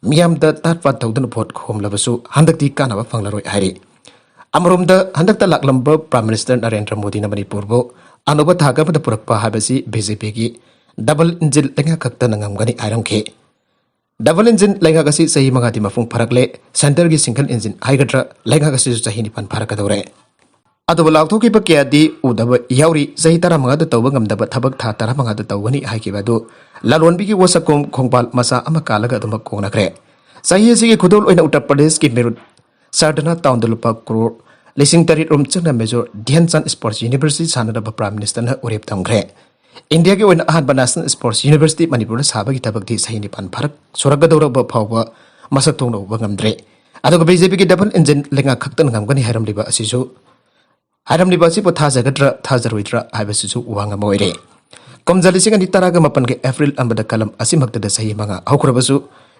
ꯃꯤꯌꯥꯝꯗ ꯇꯥꯠ ꯄꯥꯠ ꯇꯧꯗꯨꯅ ꯚꯣꯠ ꯈꯣꯝꯂꯕꯁꯨ ꯍꯟꯗꯛꯇꯤ ꯀꯥꯟꯅꯕ ꯐꯪꯂꯔꯣꯏ ꯍꯥꯏꯔꯤ꯫ ꯑꯃꯔꯣꯝꯗ ꯍꯟꯗꯛꯇ ꯂꯥꯛꯂꯝꯕ ꯄ꯭ꯔꯥꯏꯝ ꯃꯤꯅꯤꯁꯇꯔ ꯅꯔꯦꯟꯗ꯭ꯔ ꯃꯣꯗꯤꯅ ꯃꯅꯤꯄꯨꯔꯕꯨ ꯑꯅꯧꯕ ꯊꯥꯛ ꯑꯃꯗ ꯄꯨꯔꯛꯄ ꯍꯥꯏꯕꯁꯤ ꯕꯤ ꯖꯦ ꯄꯤꯒꯤ ꯗꯕꯜ ꯏꯟꯖꯤꯟ ꯂꯩꯉꯥꯛ ꯈꯛꯇꯅ ꯉꯝꯒꯅꯤ ꯍꯥꯏꯔꯝꯈꯤ꯫ ꯗꯕꯜ ꯏꯟꯖꯤꯟ ꯂꯩꯉꯥꯛ ꯑꯁꯤ ꯆꯍꯤ ꯃꯉꯥꯗꯤ ꯃꯄꯨꯡ ꯐꯥꯔꯛꯂꯦ꯫ ꯁꯦꯟꯇꯔꯒꯤ ꯁꯤꯡꯒꯜ ꯏꯟꯖꯤꯟ ꯍꯥꯏꯒꯗ꯭ꯔꯥ, ꯂꯩꯉꯥꯛ ꯑꯁꯤꯁꯨ ꯆꯍꯤ ꯅꯤꯄꯥꯟ ꯐꯥꯔꯛꯀꯗꯧꯔꯦ꯫ ꯑꯗꯨꯕꯨ ꯂꯥꯎꯊꯣꯛꯈꯤꯕ ꯀꯌꯥꯗꯤ ꯎꯗꯕ ꯌꯥꯎꯔꯤ꯫ ꯆꯍꯤ ꯇꯔꯥꯃꯉꯥꯗ ꯇꯧꯕ ꯉꯝꯗꯕ ꯊꯕꯛ ꯊꯥ ꯇꯔꯥꯃꯉꯥꯗ ꯇꯧꯒꯅꯤ ꯍꯥꯏꯈꯤꯕ ꯑꯗꯨ ꯂꯂꯣꯟꯕꯤꯒꯤ ꯋꯥꯁꯛꯈꯣꯝ ꯈꯣꯡꯕꯥꯜ ꯃꯆꯥ ꯑꯃ ꯀꯥꯜꯂꯒ ꯑꯗꯨꯃꯛ ꯀꯣꯡꯅꯈ꯭ꯔꯦ꯫ ꯆꯍꯤ ꯑꯁꯤꯒꯤ ꯈꯨꯗꯣꯜ ꯑꯣꯏꯅ ꯎꯠꯇꯔ ꯄ꯭ꯔꯗꯦꯁꯀꯤ ꯃꯤꯔꯨꯠ ꯁꯔꯗꯅꯥ ꯇꯥꯎꯟꯗ ꯂꯨꯄꯥ ꯀ꯭ꯔꯣꯔ ꯂꯤꯁꯤꯡ ꯇꯔꯦꯠ ꯔꯣꯝ ꯆꯪꯅ major ꯙ꯭ꯌꯥꯟ Chand sports university ꯁꯥꯟꯅꯅꯕ prime ꯃꯤꯅꯤꯁꯇꯔꯅ ꯋꯥꯔꯦꯞ ꯊꯝꯈ꯭ꯔꯦ꯫ ꯏꯟꯗꯤꯌꯥꯒꯤ ꯑꯣꯏꯅ ꯑꯍꯥꯟꯕ ꯅꯦꯁꯅꯦꯜ ꯁ꯭ꯄꯣꯔꯠꯁ ꯌꯨꯅꯤꯚꯔꯁꯤꯇꯤ ꯃꯅꯤꯄꯨꯔꯗ ꯁꯥꯕꯒꯤ ꯊꯕꯛꯇꯤ ꯆꯍꯤ ꯅꯤꯄꯥꯟ ꯐꯥꯔꯛ ꯁꯨꯔꯛꯀꯗꯧꯔꯕ ꯐꯥꯎꯕ ꯃꯁꯛ ꯊꯣꯛꯅ ꯎꯕ ꯉꯝꯗ꯭ꯔꯦ꯫ ꯑꯗꯨꯒ ꯕꯤ ꯖꯦ ꯄꯤꯒꯤ ꯗꯕꯜ ꯏꯟꯖꯤꯟ ꯂꯩꯉꯥꯛ ꯈꯛꯇꯅ ꯉꯝꯒꯅꯤ ꯍꯥꯏꯔꯝꯂꯤꯕ ꯑꯁꯤꯁꯨ, ꯍꯥꯏꯔꯝꯂꯤꯕ ꯑꯁꯤꯕꯨ ꯊꯥꯖꯒꯗ꯭ꯔꯥ ꯊꯥꯖꯔꯣꯏꯗ꯭ꯔꯥ ꯍꯥꯏꯕꯁꯤꯁꯨ ꯋꯥ ꯑꯃ ꯑꯣꯏꯔꯦ꯫ ꯀꯨꯝꯖꯥ ꯂꯤꯁꯤꯡ ꯑꯅꯤ ꯇꯔꯥꯒ ꯃꯥꯄꯟꯒꯤ ꯑꯦꯄ꯭ꯔꯤꯜ ꯑꯃꯗ ꯀꯂꯝ ꯑꯁꯤꯃꯛꯇꯗ ꯆꯍꯤ ꯃꯉꯥ ꯍꯧꯈ꯭ꯔꯕꯁꯨ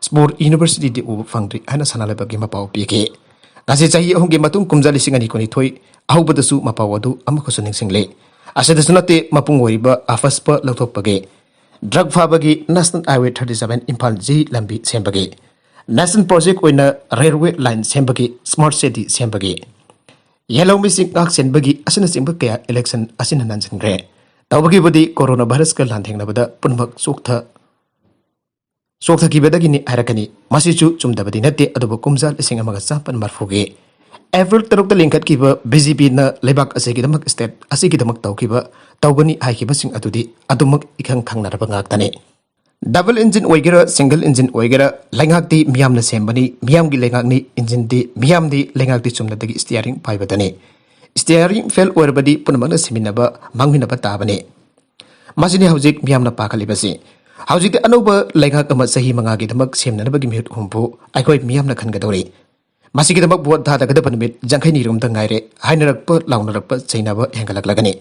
ꯁ꯭ꯄꯣꯔꯠ ꯌꯨꯅꯤꯚꯔꯁꯤꯇꯤꯗꯤ ꯎꯕ ꯐꯪꯗ꯭ꯔꯤ ꯍꯥꯏꯅ ꯁꯅꯥ ꯂꯩꯕꯥꯛꯀꯤ ꯃꯄꯥꯎ ꯄꯤꯈꯤ꯫ ꯉꯁꯤ ꯆꯍꯤ ꯑꯍꯨꯝꯒꯤ ꯃꯇꯨꯡ ꯀꯨꯝꯖꯥ ꯂꯤꯁꯤꯡ ꯑꯅꯤ ꯀꯨꯟꯅꯤꯊꯣꯏ ꯑꯍꯧꯕꯗꯁꯨ ꯃꯄꯥꯎ ꯑꯗꯨ ꯑꯃꯨꯛꯀꯁꯨ ꯅꯤꯡꯁꯤꯡꯂꯦ꯫ ꯑꯁꯤꯗꯁꯨ ꯅꯠꯇꯦ, ꯃꯄꯨꯡ ꯑꯣꯏꯔꯤꯕ ꯑꯐꯁꯄ ꯂꯧꯊꯣꯛꯄꯒꯤ, ꯗ꯭ꯔꯒ ꯐꯥꯕꯒꯤ, national highway thirty seven Imphal G ꯂꯝꯕꯤ ꯁꯦꯝꯕꯒꯤ, ꯅꯦꯁꯅꯦꯜ ꯄ꯭ꯔꯣꯖꯦꯛ ꯑꯣꯏꯅ ꯔꯦꯜꯋꯦ ꯂꯥꯏꯟ ꯁꯦꯝꯕꯒꯤ, ꯁ꯭ꯃꯥꯔꯠ ꯁꯤꯇꯤ ꯁꯦꯝꯕꯒꯤ, ꯌꯦꯜꯍꯧꯃꯤꯁꯤꯡ ꯉꯥꯛ ꯁꯦꯟꯕꯒꯤ ꯑꯁꯤꯅꯆꯤꯡꯕ ꯀꯌꯥ ꯏꯂꯦꯛꯁꯟ ꯑꯁꯤꯅ ꯅꯟꯁꯤꯟꯈ꯭ꯔꯦ꯫ ꯇꯧꯕꯒꯤꯕꯨꯗꯤ ꯀꯣꯔꯣꯅꯥ ꯚꯥꯏꯔꯁꯀ ꯂꯥꯟꯊꯦꯡꯅꯕꯗ ꯄꯨꯝꯅꯃꯛ ꯆꯣꯛꯊ ꯆꯣꯛꯊꯈꯤꯕꯗꯒꯤꯅꯤ ꯍꯥꯏꯔꯛꯀꯅꯤ꯫ ꯃꯁꯤꯁꯨ ꯆꯨꯝꯗꯕꯗꯤ ꯅꯠꯇꯦ, ꯑꯗꯨꯕꯨ ꯀꯨꯝꯖꯥ ꯂꯤꯁꯤꯡ ꯑꯃꯒ ꯆꯥꯃꯥꯄꯟ ꯃꯔꯐꯨꯒꯤ ꯑꯦꯄ꯭ꯔꯤꯜ ꯇꯔꯨꯛꯇ ꯂꯤꯡꯈꯠꯈꯤꯕ ꯕꯤ ꯖꯦ ꯄꯤꯅ ꯂꯩꯕꯥꯛ ꯑꯁꯤꯒꯤꯗꯃꯛ, ꯁ꯭ꯇꯦꯠ ꯑꯁꯤꯒꯤꯗꯃꯛ ꯇꯧꯈꯤꯕ, ꯇꯧꯒꯅꯤ ꯍꯥꯏꯈꯤꯕꯁꯤꯡ ꯑꯗꯨꯗꯤ ꯑꯗꯨꯃꯛ ꯏꯈꯪ ꯈꯪꯅꯔꯕ ꯉꯥꯛꯇꯅꯤ꯫ ꯗꯕꯜ ꯏꯟꯖꯤꯟ ꯑꯣꯏꯒꯦꯔꯥ, ꯁꯤꯡꯒꯜ ꯏꯟꯖꯤꯟ ꯑꯣꯏꯒꯦꯔꯥ, ꯂꯩꯉꯥꯛꯇꯤ ꯃꯤꯌꯥꯝꯅ ꯁꯦꯝꯕꯅꯤ, ꯃꯤꯌꯥꯝꯒꯤ ꯂꯩꯉꯥꯛꯅꯤ, ꯏꯟꯖꯤꯟꯗꯤ ꯃꯤꯌꯥꯝꯗꯤ, ꯂꯩꯉꯥꯛꯇꯤ ꯆꯨꯝꯅꯗꯒꯤ ꯁ꯭ꯇꯤꯌꯥꯔꯤꯡ ꯄꯥꯏꯕꯗꯅꯤ꯫ ꯁ꯭ꯇꯤꯌꯥꯔꯤꯡ ꯐꯦꯜ ꯑꯣꯏꯔꯕꯗꯤ ꯄꯨꯝꯅꯃꯛꯅ ꯁꯤꯃꯤꯟꯅꯕ, ꯃꯥꯡꯃꯤꯟꯅꯕ ꯇꯥꯕꯅꯤ꯫ ꯃꯁꯤꯅꯤ ꯍꯧꯖꯤꯛ ꯃꯤꯌꯥꯝꯅ ꯄꯥꯈꯠꯂꯤꯕꯁꯤ꯫ ꯍꯧꯖꯤꯛꯇꯤ ꯑꯅꯧꯕ ꯂꯩꯉꯥꯛ ꯑꯃ ꯆꯍꯤ ꯃꯉꯥꯒꯤꯗꯃꯛ ꯁꯦꯝꯅꯅꯕꯒꯤ ꯃꯤꯍꯨꯠ ꯍꯨꯝꯐꯨ ꯑꯩꯈꯣꯏ ꯃꯤꯌꯥꯝꯅ ꯈꯟꯒꯗꯧꯔꯤ꯫ ꯃꯁꯤꯒꯤꯗꯃꯛ ꯚꯣꯠ ꯊꯥꯗꯒꯗꯕ ꯅꯨꯃꯤꯠ ꯌꯥꯡꯈꯩꯅꯤꯔꯣꯝꯗ ꯉꯥꯏꯔꯦ꯫ ꯍꯥꯏꯅꯔꯛꯄ, ꯂꯥꯎꯅꯔꯛꯄ, ꯆꯩꯅꯕ ꯍꯦꯟꯒꯠꯂꯛꯂꯒꯅꯤ꯫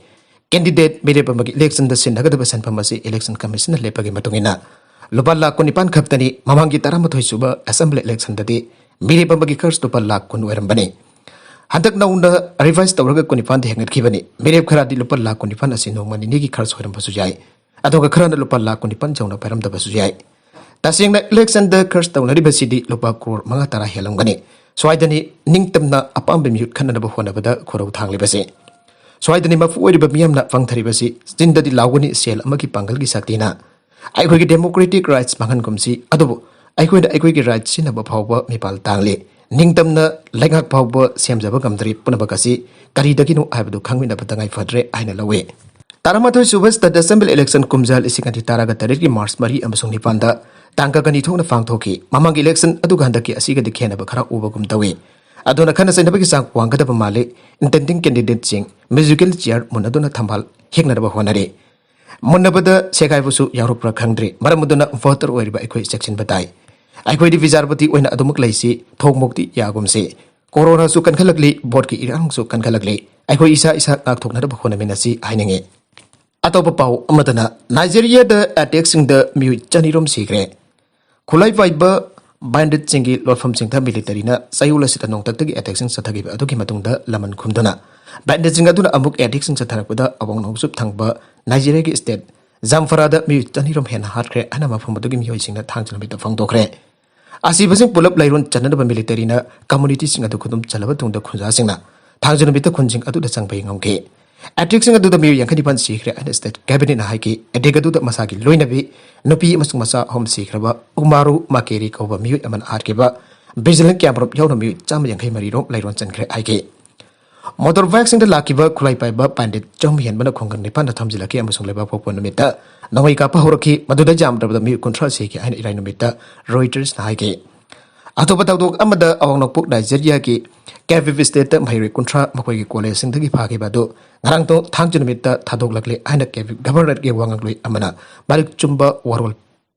ꯀꯦꯟꯗꯤꯗꯦꯠ ꯃꯤꯔꯦꯞ ꯑꯃꯒꯤ ꯏꯂꯦꯛꯁꯟꯗ ꯁꯤꯟꯅꯒꯗꯕ ꯁꯦꯟꯐꯝ ꯑꯁꯤ ꯏꯂꯦꯛꯁꯟ ꯀꯃꯤꯁꯟꯅ ꯂꯦꯞꯄꯒꯤ ꯃꯇꯨꯡ ꯏꯟꯅ ꯂꯨꯄꯥ ꯂꯥꯈ ꯀꯨꯟꯅꯤꯄꯥꯟ ꯈꯛꯇꯅꯤ꯫ ꯃꯃꯥꯡꯒꯤ ꯇꯔꯥꯃꯥꯊꯣꯏ ꯁꯨꯕ ꯑꯦꯁꯦꯝꯕ꯭ꯂꯤ ꯏꯂꯦꯛꯁꯟꯗꯗꯤ ꯃꯤꯔꯦꯞ ꯑꯃꯒꯤ ꯈꯔꯆ ꯂꯨꯄꯥ ꯂꯥꯈ ꯀꯨꯟ ꯑꯣꯏꯔꯝꯕꯅꯤ꯫ ꯍꯟꯗꯛ ꯅꯧꯅ ꯔꯤꯚꯥꯏꯁ ꯇꯧꯔꯒ ꯀꯨꯟꯅꯤꯄꯥꯟꯗ ꯍꯦꯟꯒꯠꯈꯤꯕꯅꯤ꯫ ꯃꯤꯔꯦꯞ ꯈꯔꯗꯤ ꯂꯨꯄꯥ ꯂꯥꯈ ꯀꯨꯟꯅꯤꯄꯥꯟ ꯑꯁꯤ ꯅꯣꯡꯃ ꯅꯤꯅꯤꯒꯤ ꯈꯔꯆ ꯑꯣꯏꯔꯝꯕꯁꯨ ꯌꯥꯏ꯫ ꯑꯗꯨꯒ ꯈꯔꯅ ꯂꯨꯄꯥ ꯂꯥꯈ ꯀꯨꯟꯅꯤꯄꯥꯟ ꯌꯧꯅ ꯄꯥꯏꯔꯝꯗꯕꯁꯨ ꯌꯥꯏ꯫ ꯇꯁꯦꯡꯅ ꯏꯂꯦꯛꯁꯟꯗ ꯈꯔꯆ ꯇꯧꯅꯔꯤꯕꯁꯤꯗꯤ ꯂꯨꯄꯥ ꯀ꯭ꯔꯣꯔ ꯃꯉꯥ ꯇꯔꯥ ꯍꯦꯜꯂꯝꯒꯅꯤ꯫ ꯁ꯭ꯋꯥꯏꯗꯅꯤ ꯅꯤꯡꯇꯝꯅ ꯑꯄꯥꯝꯕ ꯃꯤꯍꯨꯠ ꯈꯟꯅꯅꯕ ꯍꯣꯠꯅꯕꯗ ꯈꯨꯔꯧ ꯊꯥꯡꯂꯤꯕꯁꯦ꯫ ꯁ꯭ꯋꯥꯏꯗꯅꯤ ꯃꯄꯨ ꯑꯣꯏꯔꯤꯕ ꯃꯤꯌꯥꯝꯅ ꯐꯪꯊꯔꯤꯕꯁꯤ꯫ ꯆꯤꯟꯗꯗꯤ ꯂꯥꯎꯒꯅꯤ ꯁꯦꯜ ꯑꯃꯒꯤ ꯄꯥꯡꯒꯜꯒꯤ ꯁꯛꯇꯤꯅ꯫ ꯑꯩꯈꯣꯏꯒꯤ ꯗꯦꯃꯣꯀ꯭ꯔꯦꯇꯤꯛ ꯔꯥꯏꯠꯁ ꯃꯥꯡꯍꯟꯒꯨꯝꯁꯤ, ꯑꯗꯨꯕꯨ ꯑꯩꯈꯣꯏꯅ ꯑꯩꯈꯣꯏꯒꯤ ꯔꯥꯏꯠꯁ ꯁꯤꯖꯤꯟꯅꯕ ꯐꯥꯎꯕ ꯃꯤꯄꯥꯜ ꯇꯥꯡꯂꯤ꯫ ꯅꯤꯡꯇꯝꯅ ꯂꯩꯉꯥꯛ ꯐꯥꯎꯕ ꯁꯦꯝꯖꯕ ꯉꯝꯗ꯭ꯔꯤ꯫ ꯄꯨꯝꯅꯃꯛ ꯑꯁꯤ ꯀꯔꯤꯗꯒꯤꯅꯣ ꯍꯥꯏꯕꯗꯨ ꯈꯪꯃꯤꯟꯅꯕ ꯇꯉꯥꯏ ꯐꯗ꯭ꯔꯦ ꯍꯥꯏꯅ ꯂꯧꯏ꯫ ꯇꯔꯥꯃꯥꯊꯣꯏ ꯁꯨꯕ ꯁ꯭ꯇꯦꯠ ꯑꯦꯁꯦꯝꯕ꯭ꯂꯤ ꯏꯂꯦꯛꯁꯟ ꯀꯨꯝꯖꯥ ꯂꯤꯁꯤꯡ ꯑꯅꯤ ꯇꯔꯥꯒ ꯇꯔꯦꯠꯀꯤ ꯃꯥꯔꯆ ꯃꯔꯤ ꯑꯃꯁꯨꯡ ꯅꯤꯄꯥꯟꯗ ꯇꯥꯡ ꯀꯛ ꯑꯅꯤ ꯊꯣꯛꯅ ꯄꯥꯡꯊꯣꯛꯈꯤ꯫ ꯃꯃꯥꯡꯒꯤ ꯏꯂꯦꯛꯁꯟ ꯑꯗꯨꯒ ꯍꯟꯗꯛꯀꯤ ꯑꯁꯤꯒꯗꯤ ꯈꯦꯠꯅꯕ ꯈꯔ ꯎꯕꯒꯨꯝ ꯇꯧꯏ꯫ ꯑꯗꯨꯅ ꯈꯟꯅ ꯆꯩꯅꯕꯒꯤ ꯆꯥꯡ ꯋꯥꯡꯒꯗꯕ ꯃꯥꯜꯂꯤ꯫ ꯏꯟꯇꯦꯟꯗꯤꯡ ꯀꯦꯟꯗꯤꯗꯦꯠꯁꯤꯡ ꯃ꯭ꯌꯨꯖꯤꯀꯦꯜ ꯆꯤꯌꯔ ꯃꯨꯟꯅꯗꯨꯅ ꯊꯝꯕꯥꯜ ꯍꯦꯛꯅꯅꯕ ꯍꯣꯠꯅꯔꯤ꯫ ꯃꯨꯟꯅꯕꯗ ꯁꯦꯒꯥꯏꯕꯁꯨ ꯌꯥꯎꯔꯛꯄ꯭ꯔꯥ ꯈꯪꯗ꯭ꯔꯤ꯫ ꯃꯔꯝ ꯑꯗꯨꯅ ꯚꯣꯇꯔ ꯑꯣꯏꯔꯤꯕ ꯑꯩꯈꯣꯏ ꯆꯦꯛꯁꯤꯟꯕ ꯇꯥꯏ꯫ ꯑꯩꯈꯣꯏꯗꯤ ꯕꯤꯖꯥꯔꯄꯇꯤ ꯑꯣꯏꯅ ꯑꯗꯨꯃꯛ ꯂꯩꯁꯤ, ꯊꯣꯛꯃꯣꯛꯇꯤ ꯌꯥꯒꯨꯝꯁꯤ꯫ ꯀꯣꯔꯣꯅꯥꯁꯨ ꯀꯟꯈꯠꯂꯛꯂꯤ, ꯚꯣꯠꯀꯤ ꯏꯔꯥꯡꯁꯨ ꯀꯟꯈꯠꯂꯛꯂꯤ꯫ ꯑꯩꯈꯣꯏ ꯏꯁꯥ ꯏꯁꯥ ꯉꯥꯛꯊꯣꯛꯅꯅꯕ ꯍꯣꯠꯅꯃꯤꯟꯅꯁꯤ ꯍꯥꯏꯅꯤꯡꯏ꯫ ꯑꯇꯣꯞꯄ ꯄꯥꯎ ꯑꯃꯗꯅ, ꯅꯥꯏꯖꯦꯔꯤꯌꯥꯗ ꯑꯦꯇꯦꯛꯁꯤꯡꯗ ꯃꯤꯑꯣꯏ ꯆꯅꯤꯔꯣꯝ ꯁꯤꯈ꯭ꯔꯦ꯫ ꯈꯨꯠꯂꯥꯏ ꯄꯥꯏꯕ ꯕꯥꯏꯟꯗꯤꯠꯁꯤꯡꯒꯤ ꯂꯣꯠꯐꯝꯁꯤꯡꯗ ꯃꯤꯂꯤꯇꯔꯤꯅ ꯆꯌꯣꯜ ꯑꯁꯤꯗ ꯅꯣꯡꯊꯛꯇꯒꯤ ꯑꯦꯇꯦꯛꯁꯤꯡ ꯆꯠꯊꯈꯤꯕ ꯑꯗꯨꯒꯤ ꯃꯇꯨꯡꯗ ꯂꯃꯟ ꯈꯨꯝꯗꯨꯅ ꯕꯦꯟꯗꯤꯠꯁꯤꯡ ꯑꯗꯨꯅ ꯑꯃꯨꯛ ꯑꯦꯇꯦꯛꯁꯤꯡ ꯆꯠꯊꯔꯛꯄꯗ ꯑꯋꯥꯡ ꯅꯣꯡꯆꯨꯞ ꯊꯪꯕ ꯅꯥꯏꯖꯦꯔꯤꯌꯥꯒꯤ ꯁ꯭ꯇꯦꯠ ꯖꯥꯝꯐꯔꯥꯗ ꯃꯤꯑꯣꯏ ꯆꯅꯤꯔꯣꯝ ꯍꯦꯟꯅ ꯍꯥꯠꯈ꯭ꯔꯦ ꯍꯥꯏꯅ ꯃꯐꯝ ꯑꯗꯨꯒꯤ ꯃꯤꯑꯣꯏꯁꯤꯡꯅ ꯊꯥꯡꯖ ꯅꯨꯃꯤꯠꯇ ꯐꯣꯡꯗꯣꯛꯈ꯭ꯔꯦ꯫ ꯑꯁꯤꯕꯁꯤꯡ ꯄꯨꯂꯞ ꯂꯩꯔꯣꯟ ꯆꯟꯅꯅꯕ ꯃꯤꯂꯤꯇꯔꯤꯅ ꯀꯝꯃꯨꯅꯤꯇꯤꯁꯤꯡ ꯑꯗꯨ ꯈꯨꯗꯨꯝ ꯆꯜꯂꯕ ꯇꯨꯡꯗ ꯈꯨꯟꯖꯥꯁꯤꯡꯅ ꯊꯥꯡꯖ ꯅꯨꯃꯤꯠꯇ ꯈꯨꯟꯁꯤꯡ ꯑꯗꯨꯗ ꯆꯪꯕ ꯉꯝꯈꯤ꯫ ꯑꯦꯇꯦꯛꯁꯤꯡ ꯑꯗꯨꯗ ꯃꯤꯑꯣꯏ ꯌꯥꯡꯈꯩ ꯅꯤꯄꯥꯟ ꯁꯤꯈ꯭ꯔꯦ ꯍꯥꯏꯅ ꯁ꯭ꯇꯦꯠ ꯀꯦꯕꯤꯅꯦꯠꯅ ꯍꯥꯏꯈꯤ꯫ ꯑꯦꯇꯦꯛ ꯑꯗꯨꯗ ꯃꯁꯥꯒꯤ ꯂꯣꯏꯅꯕꯤ ꯅꯨꯄꯤ ꯑꯃꯁꯨꯡ ꯃꯆꯥ ꯑꯍꯨꯝ ꯁꯤꯈ꯭ꯔꯕ ꯎꯃꯥꯔꯨ ꯃꯥꯀꯦꯔꯤ ꯀꯧꯕ ꯃꯤꯑꯣꯏ ꯑꯃꯅ ꯍꯥꯠꯈꯤꯕ ꯚꯤꯖꯤꯂꯦꯟ ꯀꯦꯝꯞ ꯌꯥꯎꯅ ꯃꯤꯑꯣꯏ ꯆꯥꯝꯃ ꯌꯥꯡꯈꯩ ꯃꯔꯤ ꯔꯣꯝ ꯂꯩꯔꯣꯟ ꯆꯟꯈ꯭ꯔꯦ ꯍꯥꯏꯈꯤ꯫ ꯃꯣꯇꯣꯔ ꯕꯥꯏꯛꯁꯤꯡꯗ ꯂꯥꯛꯈꯤꯕ ꯈꯨꯠꯂꯥꯏ ꯄꯥꯏꯕ ꯕꯦꯟꯗꯤꯠ ꯆꯍꯨꯝ ꯍꯦꯟꯕꯅ ꯈꯨꯡꯒꯪ ꯅꯤꯄꯥꯟꯗ ꯊꯝꯖꯤꯜꯂꯛꯈꯤ ꯑꯃꯁꯨꯡ ꯂꯩꯕꯥꯛ ꯄꯣꯛꯄ ꯅꯨꯃꯤꯠꯇ ꯅꯣꯡꯃꯩ ꯀꯥꯞꯄ ꯍꯧꯔꯛꯈꯤ꯫ ꯃꯗꯨꯗ ꯌꯥꯝꯗ꯭ꯔꯕꯗ ꯃꯤꯑꯣꯏ ꯀꯨꯟꯊ꯭ꯔꯥ ꯁꯤꯈꯤ ꯍꯥꯏꯅ ꯏꯔꯥꯏ ꯅꯨꯃꯤꯠꯇ ꯔꯣꯏꯇꯔꯁꯅ ꯍꯥꯏꯈꯤ꯫ ꯑꯇꯣꯞꯄ ꯊꯧꯗꯣꯛ ꯑꯃꯗ ꯑꯋꯥꯡ ꯅꯣꯡꯄꯣꯛ ꯅꯥꯏꯖꯦꯔꯤꯌꯥꯒꯤ ꯀꯦꯕꯤꯞ ꯁ꯭ꯇꯦꯠꯇ ꯃꯍꯩꯔꯣꯏ ꯀꯨꯟꯊ꯭ꯔꯥ ꯃꯈꯣꯏꯒꯤ ꯀꯣꯂꯦꯖꯁꯤꯡꯗꯒꯤ ꯐꯥꯈꯤꯕ ꯑꯗꯨ ꯉꯔꯥꯡ ꯊꯥꯡꯖ ꯅꯨꯃꯤꯠꯇ ꯊꯥꯗꯣꯛꯂꯛꯂꯦ ꯍꯥꯏꯅ ꯀꯦꯕꯤꯞ ꯒꯚꯔꯅꯔꯒꯤ ꯋꯥ ꯉꯥꯡꯂꯣꯏ ꯑꯃꯅ ꯃꯔꯤꯛ ꯆꯨꯝꯕ ꯋꯥꯔꯣꯜ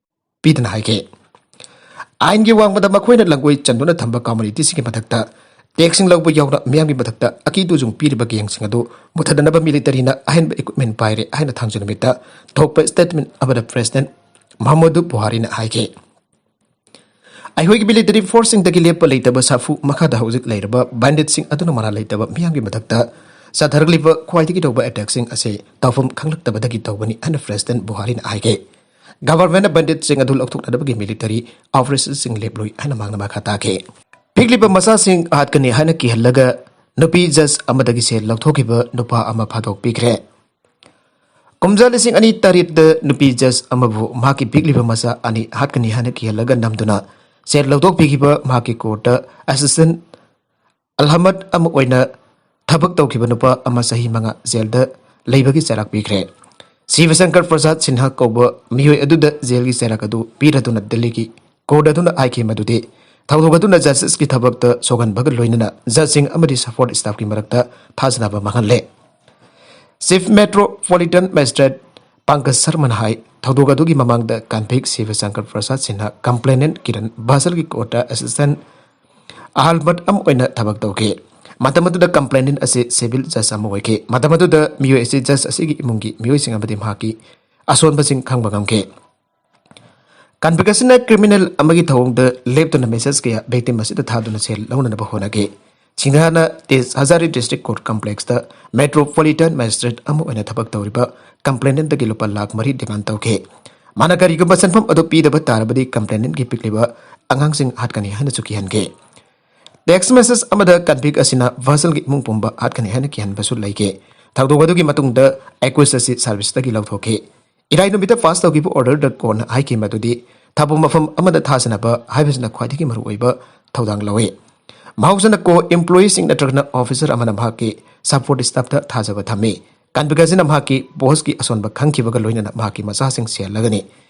ꯄꯤꯗꯨꯅ ꯍꯥꯏꯈꯤ꯫ ꯑꯥꯏꯟꯒꯤ ꯋꯥꯡꯃꯗ ꯃꯈꯣꯏꯅ ꯂꯪꯒꯣꯏ ꯆꯟꯗꯨꯅ ꯊꯝꯕ ꯀꯝꯃꯨꯅꯤꯇꯤꯁꯤꯡꯒꯤ ꯃꯊꯛꯇ ꯇꯦꯛꯁꯁꯤꯡ ꯂꯧꯕ ꯌꯥꯎꯅ ꯃꯤꯌꯥꯝꯒꯤ ꯃꯊꯛꯇ ꯑꯀꯤ ꯇꯨꯖꯨꯡ ꯄꯤꯔꯤꯕ ꯒꯦꯡꯁꯤꯡ ꯑꯗꯨ ꯃꯨꯊꯠꯅꯅꯕ ꯃꯤꯂꯤꯇꯔꯤꯅ ꯑꯍꯦꯟꯕ ꯏꯀ꯭ꯋꯤꯞꯃꯦꯟ ꯄꯥꯏꯔꯦ ꯍꯥꯏꯅ ꯊꯥꯡꯖ ꯅꯨꯃꯤꯠꯇ ꯊꯣꯛꯄ ꯁ꯭ꯇꯦꯠꯃꯦꯟ ꯑꯃꯗ ꯄ꯭ꯔꯦꯁꯤꯗꯦꯟꯠ ꯃꯨꯍꯝꯃꯗꯨ ꯕꯨꯍꯥꯔꯤꯅ ꯍꯥꯏꯈꯤ꯫ ꯑꯩꯈꯣꯏꯒꯤ ꯃꯤꯂꯤꯇꯔꯤ ꯐꯣꯔꯁꯁꯤꯡꯗꯒꯤ ꯂꯦꯞꯄ ꯂꯩꯇꯕ ꯁꯥꯐꯨ ꯃꯈꯥꯗ ꯍꯧꯖꯤꯛ ꯂꯩꯔꯕ ꯕꯦꯟꯗꯤꯠꯁꯤꯡ ꯑꯗꯨꯅ ꯃꯔꯥꯜ ꯂꯩꯇꯕ ꯃꯤꯌꯥꯝꯒꯤ ꯃꯊꯛꯇ ꯆꯠꯊꯔꯛꯂꯤꯕ ꯈ꯭ꯋꯥꯏꯗꯒꯤ ꯇꯧꯕ ꯑꯦꯇꯦꯛꯁꯤꯡ ꯑꯁꯤ ꯇꯧꯐꯝ ꯈꯪꯂꯛꯇꯕꯗꯒꯤ ꯇꯧꯕꯅꯤ ꯍꯥꯏꯅ ꯄ꯭ꯔꯦꯁꯤꯗꯦꯟꯠ ꯕꯨꯍꯥꯔꯤꯅ ꯍꯥꯏꯈꯤ꯫ ꯒꯚꯔꯟꯃꯦꯟꯠꯅ ꯕꯦꯟꯗꯤꯠꯁꯤꯡ ꯑꯗꯨ ꯂꯧꯊꯣꯛꯅꯅꯕꯒꯤ ꯃꯤꯂꯤꯇꯔꯤ ꯑꯣꯄꯔꯦꯁꯟꯁꯤꯡ ꯂꯦꯞꯂꯣꯏ ꯍꯥꯏꯅ ꯃꯍꯥꯛꯅ ꯃꯈꯥ ꯇꯥꯈꯤ꯫ ꯄꯤꯛꯂꯤꯕ ꯃꯆꯥꯁꯤꯡ ꯍꯥꯠꯀꯅꯤ ꯍꯥꯏꯅ ꯀꯤꯍꯜꯂꯒ ꯅꯨꯄꯤ ꯖꯖ ꯑꯃꯗꯒꯤ ꯁꯦꯜ ꯂꯧꯊꯣꯛꯈꯤꯕ ꯅꯨꯄꯥ ꯑꯃ ꯐꯥꯗꯣꯛꯄꯤꯈ꯭ꯔꯦ꯫ ꯀꯨꯝꯖꯥ ꯂꯤꯁꯤꯡ ꯑꯅꯤ ꯇꯔꯦꯠꯇ ꯅꯨꯄꯤ ꯖꯖ ꯑꯃꯕꯨ ꯃꯍꯥꯛꯀꯤ ꯄꯤꯛꯂꯤꯕ ꯃꯆꯥ ꯑꯅꯤ ꯍꯥꯠꯀꯅꯤ ꯍꯥꯏꯅ ꯀꯤꯍꯜꯂꯒ ꯅꯝꯗꯨꯅ ꯁꯦꯜ ꯂꯧꯊꯣꯛꯄꯤꯈꯤꯕ ꯃꯍꯥꯛꯀꯤ ꯀꯣꯔꯠꯇ ꯑꯦꯁꯤꯁꯇꯦꯟꯠ ꯑꯜꯍꯃꯗ ꯑꯃ ꯑꯣꯏꯅ ꯊꯕꯛ ꯇꯧꯈꯤꯕ ꯅꯨꯄꯥ ꯑꯃ ꯆꯍꯤ ꯃꯉꯥ ꯖꯦꯜꯗ ꯂꯩꯕꯒꯤ ꯆꯩꯔꯥꯛ ꯄꯤꯈ꯭ꯔꯦ꯫ ꯁꯤꯕ ꯁꯪꯀꯔ ꯄ꯭ꯔꯁꯥꯗ ꯁꯤꯟꯍꯥ ꯀꯧꯕ ꯃꯤꯑꯣꯏ ꯑꯗꯨꯗ ꯖꯦꯜꯒꯤ ꯆꯩꯔꯥꯛ ꯑꯗꯨ ꯄꯤꯔꯗꯨꯅ ꯗꯤꯜꯂꯤꯒꯤ ꯀꯣꯔꯠ ꯑꯗꯨꯅ ꯍꯥꯏꯈꯤ ꯃꯗꯨꯗꯤ ꯊꯧꯗꯣꯛ ꯑꯗꯨꯅ ꯖꯁꯇꯤꯁꯀꯤ ꯊꯕꯛꯇ ꯁꯣꯛꯍꯟꯕꯒ ꯂꯣꯏꯅꯅ ꯖꯖꯁꯤꯡ ꯑꯃꯗꯤ ꯁꯄꯣꯔꯠ ꯁ꯭ꯇꯥꯐꯀꯤ ꯃꯔꯛꯇ ꯊꯥꯖꯅꯕ ꯃꯥꯡꯍꯜꯂꯦ꯫ ꯆꯤꯐ ꯃꯦꯇ꯭ꯔꯣꯄꯣꯂꯤꯇꯟ ꯃꯦꯖꯤꯁꯇ꯭ꯔꯦꯠ ꯄꯪꯀꯖ ꯁꯔꯃꯅ ꯍꯥꯏ, ꯊꯧꯗꯣꯛ ꯑꯗꯨꯒꯤ ꯃꯃꯥꯡꯗ ꯀꯟꯚꯤꯛ ꯁꯤꯕ ꯁꯪꯀꯔ ꯄ꯭ꯔꯁꯥꯗ ꯁꯤꯟꯍꯥ ꯀꯝꯄ꯭ꯂꯦꯅꯦꯟꯠ ꯀꯤꯔꯟ ꯕꯥꯁꯜꯒꯤ ꯀꯣꯔꯠꯇ ꯑꯦꯁꯤꯁꯇꯦꯟꯠ ꯑꯍꯜꯃꯠ ꯑꯃ ꯑꯣꯏꯅ ꯊꯕꯛ ꯇꯧꯈꯤ꯫ ꯃꯇꯝ ꯑꯗꯨꯗ ꯀꯝꯄ꯭ꯂꯦꯅꯦꯟꯠ ꯑꯁꯤ ꯁꯤꯚꯤꯜ ꯖꯖ ꯑꯃ ꯑꯣꯏꯈꯤ꯫ ꯃꯇꯝ ꯑꯗꯨꯗ ꯃꯤꯑꯣꯏ ꯑꯁꯤ ꯖꯖ ꯑꯁꯤꯒꯤ ꯏꯃꯨꯡꯒꯤ ꯃꯤꯑꯣꯏꯁꯤꯡ ꯑꯃꯗꯤ ꯃꯍꯥꯛꯀꯤ ꯑꯁꯣꯟꯕꯁꯤꯡ ꯈꯪꯕ ꯉꯝꯈꯤ꯫ ꯀꯟꯚꯤꯛ ꯑꯁꯤꯅ ꯀ꯭ꯔꯤꯃꯤꯅꯦꯜ ꯑꯃꯒꯤ ꯊꯧꯑꯣꯡꯗ ꯂꯦꯞꯇꯅ ꯃꯦꯁꯦꯖ ꯀꯌꯥ ꯚꯤꯛꯇꯤꯝ ꯑꯁꯤꯗ ꯊꯥꯗꯨꯅ ꯁꯦꯜ ꯂꯧꯅꯅꯕ ꯍꯣꯠꯅꯈꯤ꯫ ꯁꯤꯡꯍꯅ ꯍꯖꯥꯔꯤ ꯗꯤꯁꯇ꯭ꯔꯤꯛ ꯀꯣꯔꯠ ꯀꯝꯄ꯭ꯂꯦꯛꯁꯇ ꯃꯦꯇ꯭ꯔꯣꯄꯣꯂꯤꯇꯟ ꯃꯦꯖꯤꯁꯇ꯭ꯔꯦꯠ ꯑꯃ ꯑꯣꯏꯅ ꯊꯕꯛ ꯇꯧꯔꯤꯕ ꯀꯝꯄ꯭ꯂꯦꯅꯦꯟꯠꯇꯒꯤ ꯂꯨꯄꯥ ꯂꯥꯈ ꯃꯔꯤ ꯗꯤꯃꯥꯟ ꯇꯧꯈꯤ꯫ ꯃꯥꯅ ꯀꯔꯤꯒꯨꯝꯕ ꯁꯦꯟꯐꯝ ꯑꯗꯨ ꯄꯤꯗꯕ ꯇꯥꯔꯕꯗꯤ ꯀꯝꯄ꯭ꯂꯦꯅꯦꯟꯠꯀꯤ ꯄꯤꯛꯂꯤꯕ ꯑꯉꯥꯡꯁꯤꯡ ꯍꯥꯠꯀꯅꯤ ꯍꯥꯏꯅꯁꯨ ꯀꯤꯍꯟꯈꯤ꯫ ꯇꯦꯛꯁ ꯃꯦꯁꯦꯖ ꯑꯃꯗ ꯀꯟꯚꯤꯛ ꯑꯁꯤꯅ ꯚꯔꯁꯜꯒꯤ ꯏꯃꯨꯡ ꯄꯨꯝꯕ ꯍꯥꯠꯀꯅꯤ ꯍꯥꯏꯅ ꯀꯤꯍꯟꯕꯁꯨ ꯂꯩꯈꯤ꯫ ꯊꯧꯗꯣꯛ ꯑꯗꯨꯒꯤ ꯃꯇꯨꯡꯗ ꯑꯦꯀ꯭ꯌꯨꯁ ꯑꯁꯤ ꯁꯥꯔꯚꯤꯁꯇꯒꯤ ꯂꯧꯊꯣꯛꯈꯤ꯫ ꯏꯔꯥꯏ ꯅꯨꯃꯤꯠꯇ ꯄꯥꯁ ꯇꯧꯈꯤꯕ ꯑꯣꯔꯗꯔꯗ ꯀꯣꯔꯠꯅ ꯍꯥꯏꯈꯤ ꯃꯗꯨꯗꯤ ꯊꯕꯛ ꯃꯐꯝ ꯑꯃꯗ ꯊꯥꯖꯅꯕ ꯍꯥꯏꯕꯁꯤꯅ ꯈ꯭ꯋꯥꯏꯗꯒꯤ ꯃꯔꯨꯑꯣꯏꯕ ꯊꯧꯗꯥꯡ ꯂꯧꯏ꯫ ꯃꯍꯧꯁꯥꯅ ꯀꯣ ꯏꯝꯄ꯭ꯂꯣꯌꯤꯁꯤꯡ ꯅꯠꯇ꯭ꯔꯒꯅ ꯑꯣꯐꯤꯁꯔ ꯑꯃꯅ ꯃꯍꯥꯛꯀꯤ ꯁꯞꯄꯣꯔꯠ ꯁ꯭ꯇꯥꯐꯇ ꯊꯥꯖꯕ ꯊꯝꯃꯤ꯫ ꯀꯟꯚꯤꯛ ꯑꯁꯤꯅ ꯃꯍꯥꯛꯀꯤ ꯕꯣꯁꯀꯤ ꯑꯁꯣꯟꯕ ꯈꯪꯈꯤꯕꯒ ꯂꯣꯏꯅꯅ ꯃꯍꯥꯛꯀꯤ ꯃꯆꯥꯁꯤꯡ ꯁꯤꯍꯜꯂꯒꯅꯤ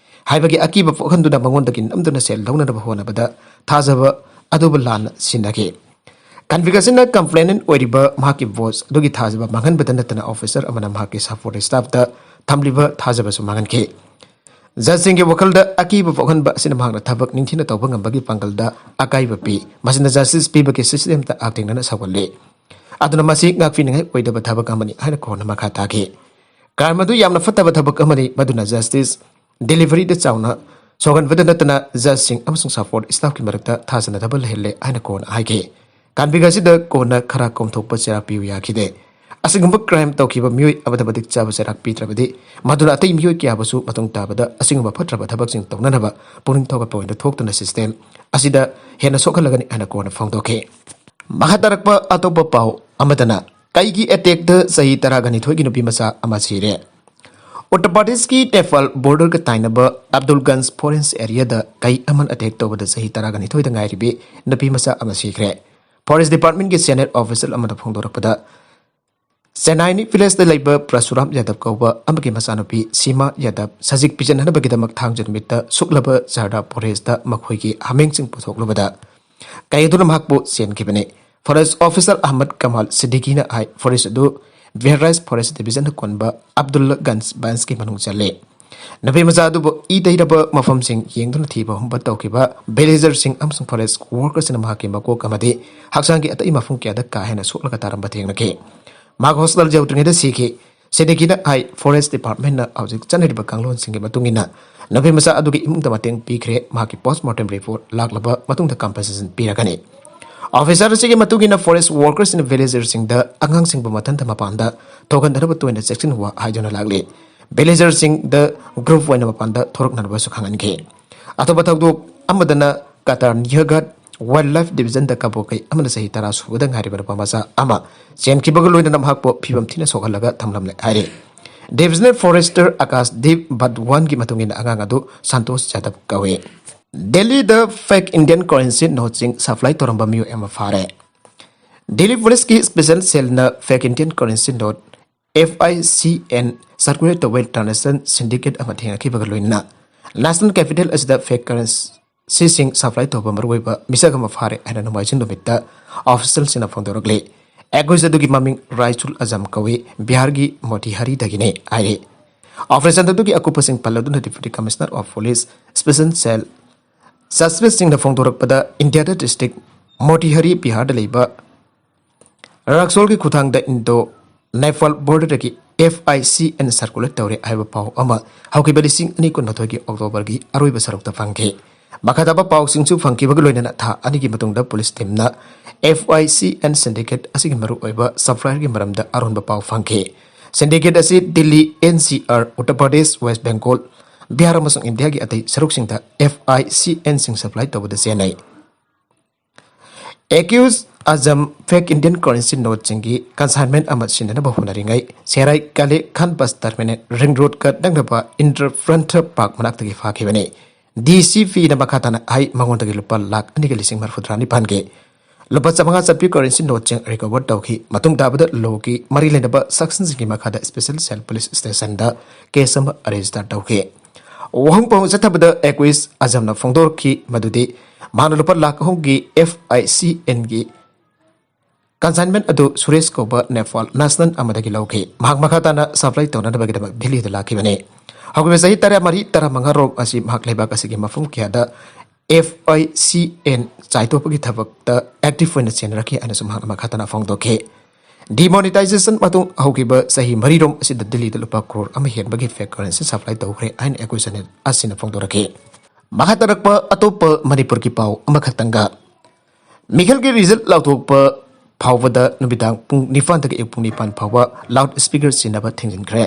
ꯍꯥꯏꯕꯒꯤ ꯑꯀꯤꯕ ꯄꯣꯛꯍꯟꯗꯨꯅ ꯃꯉꯣꯟꯗꯒꯤ ꯅꯝꯗꯨꯅ ꯁꯦꯜ ꯂꯧꯅꯅꯕ ꯍꯣꯠꯅꯕꯗ ꯊꯥꯖꯕ ꯑꯗꯨꯕꯨ ꯂꯥꯟꯅ ꯁꯤꯟꯅꯈꯤ꯫ ꯀꯟꯚꯤꯛ ꯑꯁꯤꯅ ꯀꯝꯄ꯭ꯂꯦꯅꯦꯟꯠ ꯑꯣꯏꯔꯤꯕ ꯃꯍꯥꯛꯀꯤ ꯕꯣꯁ ꯑꯗꯨꯒꯤ ꯊꯥꯖꯕ ꯃꯥꯡꯍꯟꯕꯗ ꯅꯠꯇꯅ ꯑꯣꯐꯤꯁꯔ ꯑꯃꯅ ꯃꯍꯥꯛꯀꯤ ꯁꯞꯄꯣꯔꯠ ꯁ꯭ꯇꯥꯐꯇ ꯊꯝꯂꯤꯕ ꯊꯥꯖꯕꯁꯨ ꯃꯥꯡꯍꯟꯈꯤ꯫ ꯖꯖꯁꯤꯡꯒꯤ ꯋꯥꯈꯜꯗ ꯑꯀꯤꯕ ꯄꯣꯛꯍꯟꯕ ꯑꯁꯤꯅ ꯃꯍꯥꯛꯅ ꯊꯕꯛ ꯅꯤꯡꯊꯤꯅ ꯇꯧꯕ ꯉꯝꯕꯒꯤ ꯄꯥꯡꯒꯜꯗ ꯑꯀꯥꯏꯕ ꯄꯤ꯫ ꯃꯁꯤꯅ ꯖꯁꯇꯤꯁ ꯄꯤꯕꯒꯤ ꯁꯤꯁꯇꯦꯝꯗ ꯑꯥꯛ ꯊꯦꯡꯅꯅ ꯁꯧꯒꯠꯂꯤ꯫ ꯑꯗꯨꯅ ꯃꯁꯤ ꯉꯥꯛꯄꯤꯅꯤꯡꯉꯥꯏ ꯑꯣꯏꯗꯕ ꯊꯕꯛ ꯑꯃꯅꯤ ꯍꯥꯏꯅ ꯀꯣꯔꯠꯅ ꯃꯈꯥ ꯇꯥꯈꯤ꯫ ꯀ꯭ꯔꯥꯏꯝ ꯑꯗꯨ ꯌꯥꯝꯅ ꯐꯠꯇꯕ ꯊꯕꯛ ꯑꯃꯅꯤ, ꯃꯗꯨꯅ ꯖꯁꯇꯤꯁ ꯗꯦꯂꯤꯚꯔꯤꯗ ꯆꯥꯎꯅ ꯁꯣꯛꯍꯟꯕꯗ ꯅꯠꯇꯅ ꯖꯖꯁꯤꯡ ꯑꯃꯁꯨꯡ ꯁꯞꯄꯣꯔꯠ ꯁ꯭ꯇꯥꯐꯀꯤ ꯃꯔꯛꯇ ꯊꯥꯖꯅꯗꯕ ꯂꯩꯍꯜꯂꯦ ꯍꯥꯏꯅ ꯀꯣꯔꯠꯅ ꯍꯥꯏꯈꯤ꯫ ꯀꯟꯚꯤꯛ ꯑꯁꯤꯗ ꯀꯣꯟꯅ ꯈꯔ ꯀꯣꯝꯊꯣꯛꯄ ꯆꯩꯔꯥꯛ ꯄꯤꯌꯨ ꯌꯥꯈꯤꯗꯦ꯫ ꯑꯁꯤꯒꯨꯝꯕ ꯀ꯭ꯔꯥꯏꯝ ꯇꯧꯈꯤꯕ ꯃꯤꯑꯣꯏ ꯑꯃꯗ ꯃꯇꯤꯛ ꯆꯥꯕ ꯆꯩꯔꯥꯛ ꯄꯤꯗ꯭ꯔꯕꯗꯤ ꯃꯗꯨꯅ ꯑꯇꯩ ꯃꯤꯑꯣꯏ ꯀꯌꯥꯕꯨꯁꯨ ꯃꯇꯨꯡ ꯇꯥꯕꯗ ꯑꯁꯤꯒꯨꯝꯕ ꯐꯠꯇ꯭ꯔꯕ ꯊꯕꯛꯁꯤꯡ ꯇꯧꯅꯅꯕ ꯄꯨꯛꯅꯤꯡ ꯊꯧꯒꯠꯄ ꯑꯣꯏꯅ ꯊꯣꯛꯇꯨꯅ ꯁꯤꯁꯇꯦꯝ ꯑꯁꯤꯗ ꯍꯦꯟꯅ ꯁꯣꯛꯍꯜꯂꯒꯅꯤ ꯍꯥꯏꯅ ꯀꯣꯔꯠꯅ ꯐꯣꯡꯗꯣꯛꯈꯤ꯫ ꯃꯈꯥ ꯇꯥꯔꯛꯄ ꯑꯇꯣꯞꯄ ꯄꯥꯎ ꯑꯃꯗꯅ, ꯀꯩꯒꯤ ꯑꯦꯇꯦꯛꯇ ꯆꯍꯤ ꯇꯔꯥꯒ ꯅꯤꯊꯣꯏꯒꯤ ꯅꯨꯄꯤ ꯃꯆꯥ ꯑꯃ ꯁꯤꯔꯦ? ꯎꯠꯇꯔ ꯄ꯭ꯔꯗꯦꯁꯀꯤ ꯅꯦꯄꯥꯜ ꯕꯣꯔꯗꯔꯒ ꯇꯥꯏꯅꯕ ꯑꯕꯗꯨꯜꯒꯟꯖ ꯐꯣꯔꯦꯁ ꯑꯦꯔꯤꯌꯥꯗ ꯀꯩ ꯑꯃꯅ ꯑꯦꯇꯦꯛ ꯇꯧꯕꯗ ꯆꯍꯤ ꯇꯔꯥꯒ ꯅꯤꯊꯣꯏꯗ ꯉꯥꯏꯔꯤꯕꯤ ꯅꯨꯄꯤ ꯃꯆꯥ ꯑꯃ ꯁꯤꯈ꯭ꯔꯦ꯫ ꯐꯣꯔꯦꯁ ꯗꯤꯄꯥꯔꯠꯃꯦꯟꯠꯀꯤ ꯁꯦꯅꯤꯌꯔ ꯑꯣꯐꯤꯁꯤꯌꯦꯜ ꯑꯃꯅ ꯐꯣꯡꯗꯣꯔꯛꯄꯗ, ꯆꯦꯟꯅꯥꯏꯅꯤ ꯚꯤꯂꯦꯖꯇ ꯂꯩꯕ ꯄ꯭ꯔꯁꯨꯔꯥꯝ ꯌꯥꯗꯕ ꯀꯧꯕ ꯑꯃꯒꯤ ꯃꯆꯥꯅꯨꯄꯤ ꯁꯤꯃꯥ ꯌꯥꯗꯕ ꯁꯖꯤꯛ ꯄꯤꯖꯅꯅꯕꯒꯤꯗꯃꯛ ꯊꯥꯡꯖ ꯅꯨꯃꯤꯠꯇ ꯁꯨꯛꯂꯕ ꯖꯥꯔꯗꯥ ꯐꯣꯔꯦꯁꯇ ꯃꯈꯣꯏꯒꯤ ꯍꯥꯃꯦꯡꯁꯤꯡ ꯄꯨꯊꯣꯛꯂꯨꯕꯗ ꯀꯩ ꯑꯗꯨꯅ ꯃꯍꯥꯛꯄꯨ ꯆꯦꯟꯈꯤꯕꯅꯤ꯫ ꯐꯣꯔꯦꯁ ꯑꯣꯐꯤꯁꯥꯔ ꯑꯍꯃꯗ ꯀꯃꯥꯜ ꯁꯤꯗꯤꯀꯤꯅ ꯍꯥꯏ, ꯐꯣꯔꯦꯁ ꯑꯗꯨ ꯚꯦꯔꯥꯏꯁ ꯐꯣꯔꯦꯁ ꯗꯤꯚꯤꯖꯟꯅ ꯀꯣꯟꯕ ꯑꯕꯗꯨꯜꯂꯥ ꯒꯟꯖ ꯕꯟꯁꯀꯤ ꯃꯅꯨꯡ ꯆꯜꯂꯤ꯫ ꯅꯨꯄꯤ ꯃꯆꯥ ꯑꯗꯨꯕꯨ ꯏ ꯇꯩꯔꯕ ꯃꯐꯝꯁꯤꯡ ꯌꯦꯡꯗꯨꯅ ꯊꯤꯕ ꯍꯨꯝꯕ ꯇꯧꯈꯤꯕ ꯚꯤꯂꯦꯖꯔꯁꯤꯡ ꯑꯃꯁꯨꯡ ꯐꯣꯔꯦꯁ ꯋꯥꯔꯀꯔꯁꯤꯡꯅ ꯃꯍꯥꯛꯀꯤ ꯃꯀꯣꯛ ꯑꯃꯗꯤ ꯍꯛꯆꯥꯡꯒꯤ ꯑꯇꯩ ꯃꯐꯝ ꯀꯌꯥꯗ ꯀꯥ ꯍꯦꯟꯅ ꯁꯣꯛꯂꯒ ꯇꯥꯔꯝꯕ ꯊꯦꯡꯅꯈꯤ꯫ ꯃꯍꯥꯛ ꯍꯣꯁꯄꯤꯇꯥꯜ ꯌꯧꯗ꯭ꯔꯤꯉꯩꯗ ꯁꯤꯈꯤ꯫ ꯁꯤꯗꯤꯀꯤꯅ ꯍꯥꯏ, ꯐꯣꯔꯦꯁ ꯗꯤꯄꯥꯔꯠꯃꯦꯟꯠꯅ ꯍꯧꯖꯤꯛ ꯆꯠꯅꯔꯤꯕ ꯀꯥꯡꯂꯣꯟꯁꯤꯡꯒꯤ ꯃꯇꯨꯡ ꯏꯟꯅ ꯅꯨꯄꯤ ꯃꯆꯥ ꯑꯗꯨꯒꯤ ꯏꯃꯨꯡꯗ ꯃꯇꯦꯡ ꯄꯤꯈ꯭ꯔꯦ꯫ ꯃꯍꯥꯛꯀꯤ ꯄꯣꯁꯠꯃꯣꯔꯇꯦꯝ ꯔꯤꯄꯣꯔꯠ ꯂꯥꯛꯂꯕ ꯃꯇꯨꯡꯗ ꯀꯝꯄꯦꯟꯁꯦꯁꯟ ꯄꯤꯔꯒꯅꯤ꯫ ꯑꯣꯐꯤꯁꯥꯔ ꯑꯁꯤꯒꯤ ꯃꯇꯨꯡ ꯏꯟꯅ forest workers ꯅ villager ꯁꯤꯡꯗ ꯑꯉꯥꯡꯁꯤꯡꯕꯨ ꯃꯊꯟꯇ ꯃꯄꯥꯟꯗ ꯊꯣꯛꯍꯟꯗꯅꯕ ꯇꯣꯏꯅ ꯆꯦꯛꯁꯤꯟꯋꯥ ꯍꯥꯏꯗꯨꯅ ꯂꯥꯛꯂꯤ꯫ Villager ꯁꯤꯡꯗ group ꯑꯣꯏꯅ ꯃꯄꯥꯟꯗ ꯊꯣꯔꯛꯅꯅꯕꯁꯨ ꯈꯪꯍꯟꯈꯤ꯫ ꯑꯇꯣꯞꯄ ꯊꯧꯗꯣꯛ ꯑꯃꯗꯅ ꯀꯇꯥꯔ ꯅꯤꯌꯒꯥꯠ Wildlife Division ꯗ ꯀꯕꯣꯀꯩ ꯑꯃꯅ ꯆꯍꯤ ꯇꯔꯥ ꯁꯨꯕꯗ ꯉꯥꯏꯔꯤꯕ ꯅꯨꯄꯥ ꯃꯆꯥ ꯑꯃ ꯆꯦꯟꯈꯤꯕꯒ ꯂꯣꯏꯅꯅ ꯃꯍꯥꯛꯄꯨ ꯐꯤꯕꯝ ꯊꯤꯅ ꯁꯣꯛꯍꯜꯂꯒ ꯊꯝꯂꯝꯂꯦ ꯍꯥꯏꯔꯤ꯫ Divisional Forester ꯑꯀꯥꯁ ꯗꯤꯞ ꯕꯠꯋꯥꯟꯒꯤ ꯃꯇꯨꯡ ꯏꯟꯅ ꯑꯉꯥꯡ ꯑꯗꯨ ꯁꯟꯇꯣꯁ ꯖꯥꯗꯕ ꯀꯧꯏ꯫ ꯗꯦꯜꯂꯤꯗ fake Indian currency note ꯁꯤꯡ supply ꯇꯧꯔꯝꯕ ꯃꯤꯑꯣꯏ ꯑꯃ ꯐꯥꯔꯦ꯫ ꯗꯦꯜꯂꯤ ꯄꯨꯂꯤꯁꯀꯤ special cell ꯅ fake Indian currency note, F I C N, circulate ꯇꯧꯕ international syndicate ꯑꯃ ꯊꯦꯡꯅꯈꯤꯕꯒ ꯂꯣꯏꯅꯅ national capital ꯑꯁꯤꯗ fake currency ꯁꯤꯡ supply ꯇꯧꯕ ꯃꯔꯨꯑꯣꯏꯕ ꯃꯤꯁꯛ ꯑꯃ ꯐꯥꯔꯦ ꯍꯥꯏꯅ ꯅꯣꯡꯃꯥꯏꯖꯤꯡ ꯅꯨꯃꯤꯠꯇ official ꯁꯤꯡꯅ ꯐꯣꯡꯗꯣꯔꯛꯂꯤ꯫ Accused ꯑꯗꯨꯒꯤ ꯃꯃꯤꯡ ꯔꯥꯏꯁꯨꯜ ꯑꯖꯝ ꯀꯧꯏ, ꯕꯤꯍꯥꯔꯒꯤ ꯃꯣꯇꯤꯍꯥꯔꯤꯗꯒꯤꯅꯤ ꯍꯥꯏꯔꯤ꯫ Operation ꯑꯗꯨꯒꯤ ꯑꯀꯨꯞꯄꯁꯤꯡ ꯄꯜꯂꯗꯨꯅ Deputy Commissioner of Police, Special Cell, suspect ꯁꯤꯡꯅ ꯐꯣꯡꯗꯣꯔꯛꯄꯗ, ꯏꯟꯗꯤꯌꯥꯗ district ꯃꯣꯇꯤꯍꯥꯔꯤ, ꯕꯤꯍꯥꯔꯗ ꯂꯩꯕ ꯔꯥꯛꯁꯣꯜꯒꯤ ꯈꯨꯊꯥꯡꯗ Indo Nepal border ꯗꯒꯤ F I C N circulate ꯇꯧꯔꯦ ꯍꯥꯏꯕ ꯄꯥꯎ ꯑꯃ ꯍꯧꯈꯤꯕ ꯂꯤꯁꯤꯡ ꯑꯅꯤ ꯀꯨꯟꯃꯥꯊꯣꯏꯒꯤ October ꯒꯤ ꯑꯔꯣꯏꯕ ꯁꯔꯨꯛꯇ ꯐꯪꯈꯤ꯫ ꯃꯈꯥ ꯇꯥꯕ ꯄꯥꯎꯁꯤꯡꯁꯨ ꯐꯪꯈꯤꯕꯒ ꯂꯣꯏꯅꯅ ꯊꯥ ꯑꯅꯤꯒꯤ ꯃꯇꯨꯡꯗ police ꯇꯤꯝꯅ F I C N syndicate ꯑꯁꯤꯒꯤ ꯃꯔꯨꯑꯣꯏꯕ supplier ꯒꯤ ꯃꯔꯝꯗ ꯑꯔꯣꯟꯕ ꯄꯥꯎ ꯐꯪꯈꯤ꯫ Syndicate ꯑꯁꯤ Delhi, N C R, Uttar Pradesh, west Bengal, Bihar ꯑꯃꯁꯨꯡ ꯏꯟꯗꯤꯌꯥꯒꯤ ꯑꯇꯩ ꯁꯔꯨꯛꯁꯤꯡꯗ F I C N ꯁꯤꯡ supply ꯇꯧꯕꯗ ꯆꯦꯟꯅꯩ꯫ Accused ꯑꯖꯝ fake Indian currency note ꯁꯤꯡꯒꯤ consignment ꯑꯃ ꯁꯤꯟꯅꯅꯕ ꯍꯣꯠꯅꯔꯤꯉꯩ ꯁꯦꯔꯥꯏ ꯀꯥꯂꯦ ꯈꯥꯟ bus terminal, ring road ꯀ ꯅꯛꯅꯕ Inter Frontier Park ꯃꯅꯥꯛꯇꯒꯤ ꯐꯥꯈꯤꯕꯅꯤ꯫ D C P ꯅ ꯃꯈꯥ ꯇꯥꯅ ꯍꯥꯏ, ꯃꯉꯣꯟꯗꯒꯤ ꯂꯨꯄꯥ ꯂꯥꯈ ꯑꯅꯤꯒ ꯂꯤꯁꯤꯡ ꯃꯔꯤꯐꯨꯇꯔꯥꯅꯤ ꯐꯪꯈꯤ꯫ ꯂꯨꯄꯥ ꯆꯥꯃꯉꯥ ꯆꯠꯄꯤ currency note ꯁꯤꯡ recover ꯇꯧꯈꯤ꯫ ꯃꯇꯨꯡ ꯇꯥꯕꯗ law ꯒꯤ ꯃꯔꯤ ꯂꯩꯅꯕ section ꯁꯤꯡꯒꯤ ꯃꯈꯥꯗ special cell police station ꯗ case ꯑꯃ register ꯇꯧꯈꯤ꯫ ꯋꯥꯍꯪ ꯄꯥꯎ ꯆꯠꯊꯕꯗ accused ꯑꯖꯝꯅ ꯐꯣꯡꯗꯣꯔꯛꯈꯤ ꯃꯗꯨꯗꯤ ꯃꯍꯥꯛꯅ ꯂꯨꯄꯥ ꯂꯥꯈ ꯑꯍꯨꯝꯒꯤ F I C N ꯒꯤ consignment ꯑꯗꯨ ꯁꯨꯔꯦꯁ ꯀꯧꯕ ꯅꯦꯄꯥꯜ national ꯑꯃꯗꯒꯤ ꯂꯧꯈꯤ꯫ ꯃꯍꯥꯛ ꯃꯈꯥ ꯇꯥꯅ supply ꯇꯧꯅꯅꯕꯒꯤꯗꯃꯛ ꯗꯤꯜꯂꯤꯗ ꯂꯥꯛꯈꯤꯕꯅꯤ꯫ ꯍꯧꯈꯤꯕ ꯆꯍꯤ ꯇꯔꯥꯃꯔꯤ, ꯇꯔꯥꯃꯉꯥ ꯔꯣꯝ ꯑꯁꯤ ꯃꯍꯥꯛ ꯂꯩꯕꯥꯛ ꯑꯁꯤꯒꯤ ꯃꯐꯝ ꯀꯌꯥꯗ F I C N ꯆꯥꯏꯊꯣꯛꯄꯒꯤ ꯊꯕꯛꯇ active ꯑꯣꯏꯅ ꯆꯦꯟꯅꯔꯛꯈꯤ ꯍꯥꯏꯅꯁꯨ ꯃꯍꯥꯛꯅ ꯃꯈꯥ ꯇꯥꯅ ꯐꯣꯡꯗꯣꯛꯈꯤ꯫ Demonetization ꯃꯇꯨꯡ ꯍꯧꯈꯤꯕ ꯆꯍꯤ ꯃꯔꯤꯔꯣꯝ ꯑꯁꯤꯗ ꯗꯤꯜꯂꯤꯗ ꯂꯨꯄꯥ ꯀ꯭ꯔꯣꯔ ꯑꯃ ꯍꯦꯟꯕꯒꯤ fake currency supply ꯇꯧꯈ꯭ꯔꯦ ꯍꯥꯏꯅ accused ꯑꯁꯤꯅ ꯐꯣꯡꯗꯣꯔꯛꯈꯤ꯫ ꯃꯈꯥ ꯇꯥꯔꯛꯄ ꯑꯇꯣꯞꯄ ꯃꯅꯤꯄꯨꯔꯒꯤ ꯄꯥꯎ ꯑꯃꯈꯛꯇꯪꯒ꯫ ꯃꯤꯈꯜꯒꯤ ꯔꯤꯖꯜ ꯂꯥꯎꯊꯣꯛꯄ ꯐꯥꯎꯕꯗ ꯅꯨꯃꯤꯗꯥꯡ ꯄꯨꯡ ꯅꯤꯄꯥꯟꯗꯒꯤ ꯑꯌꯨꯛ ꯄꯨꯡ ꯅꯤꯄꯥꯟ ꯐꯥꯎꯕ ꯂꯥꯎꯗ ꯁ꯭ꯄꯤꯀꯔ ꯁꯤꯖꯤꯟꯅꯕ ꯊꯤꯡꯖꯤꯟꯈ꯭ꯔꯦ꯫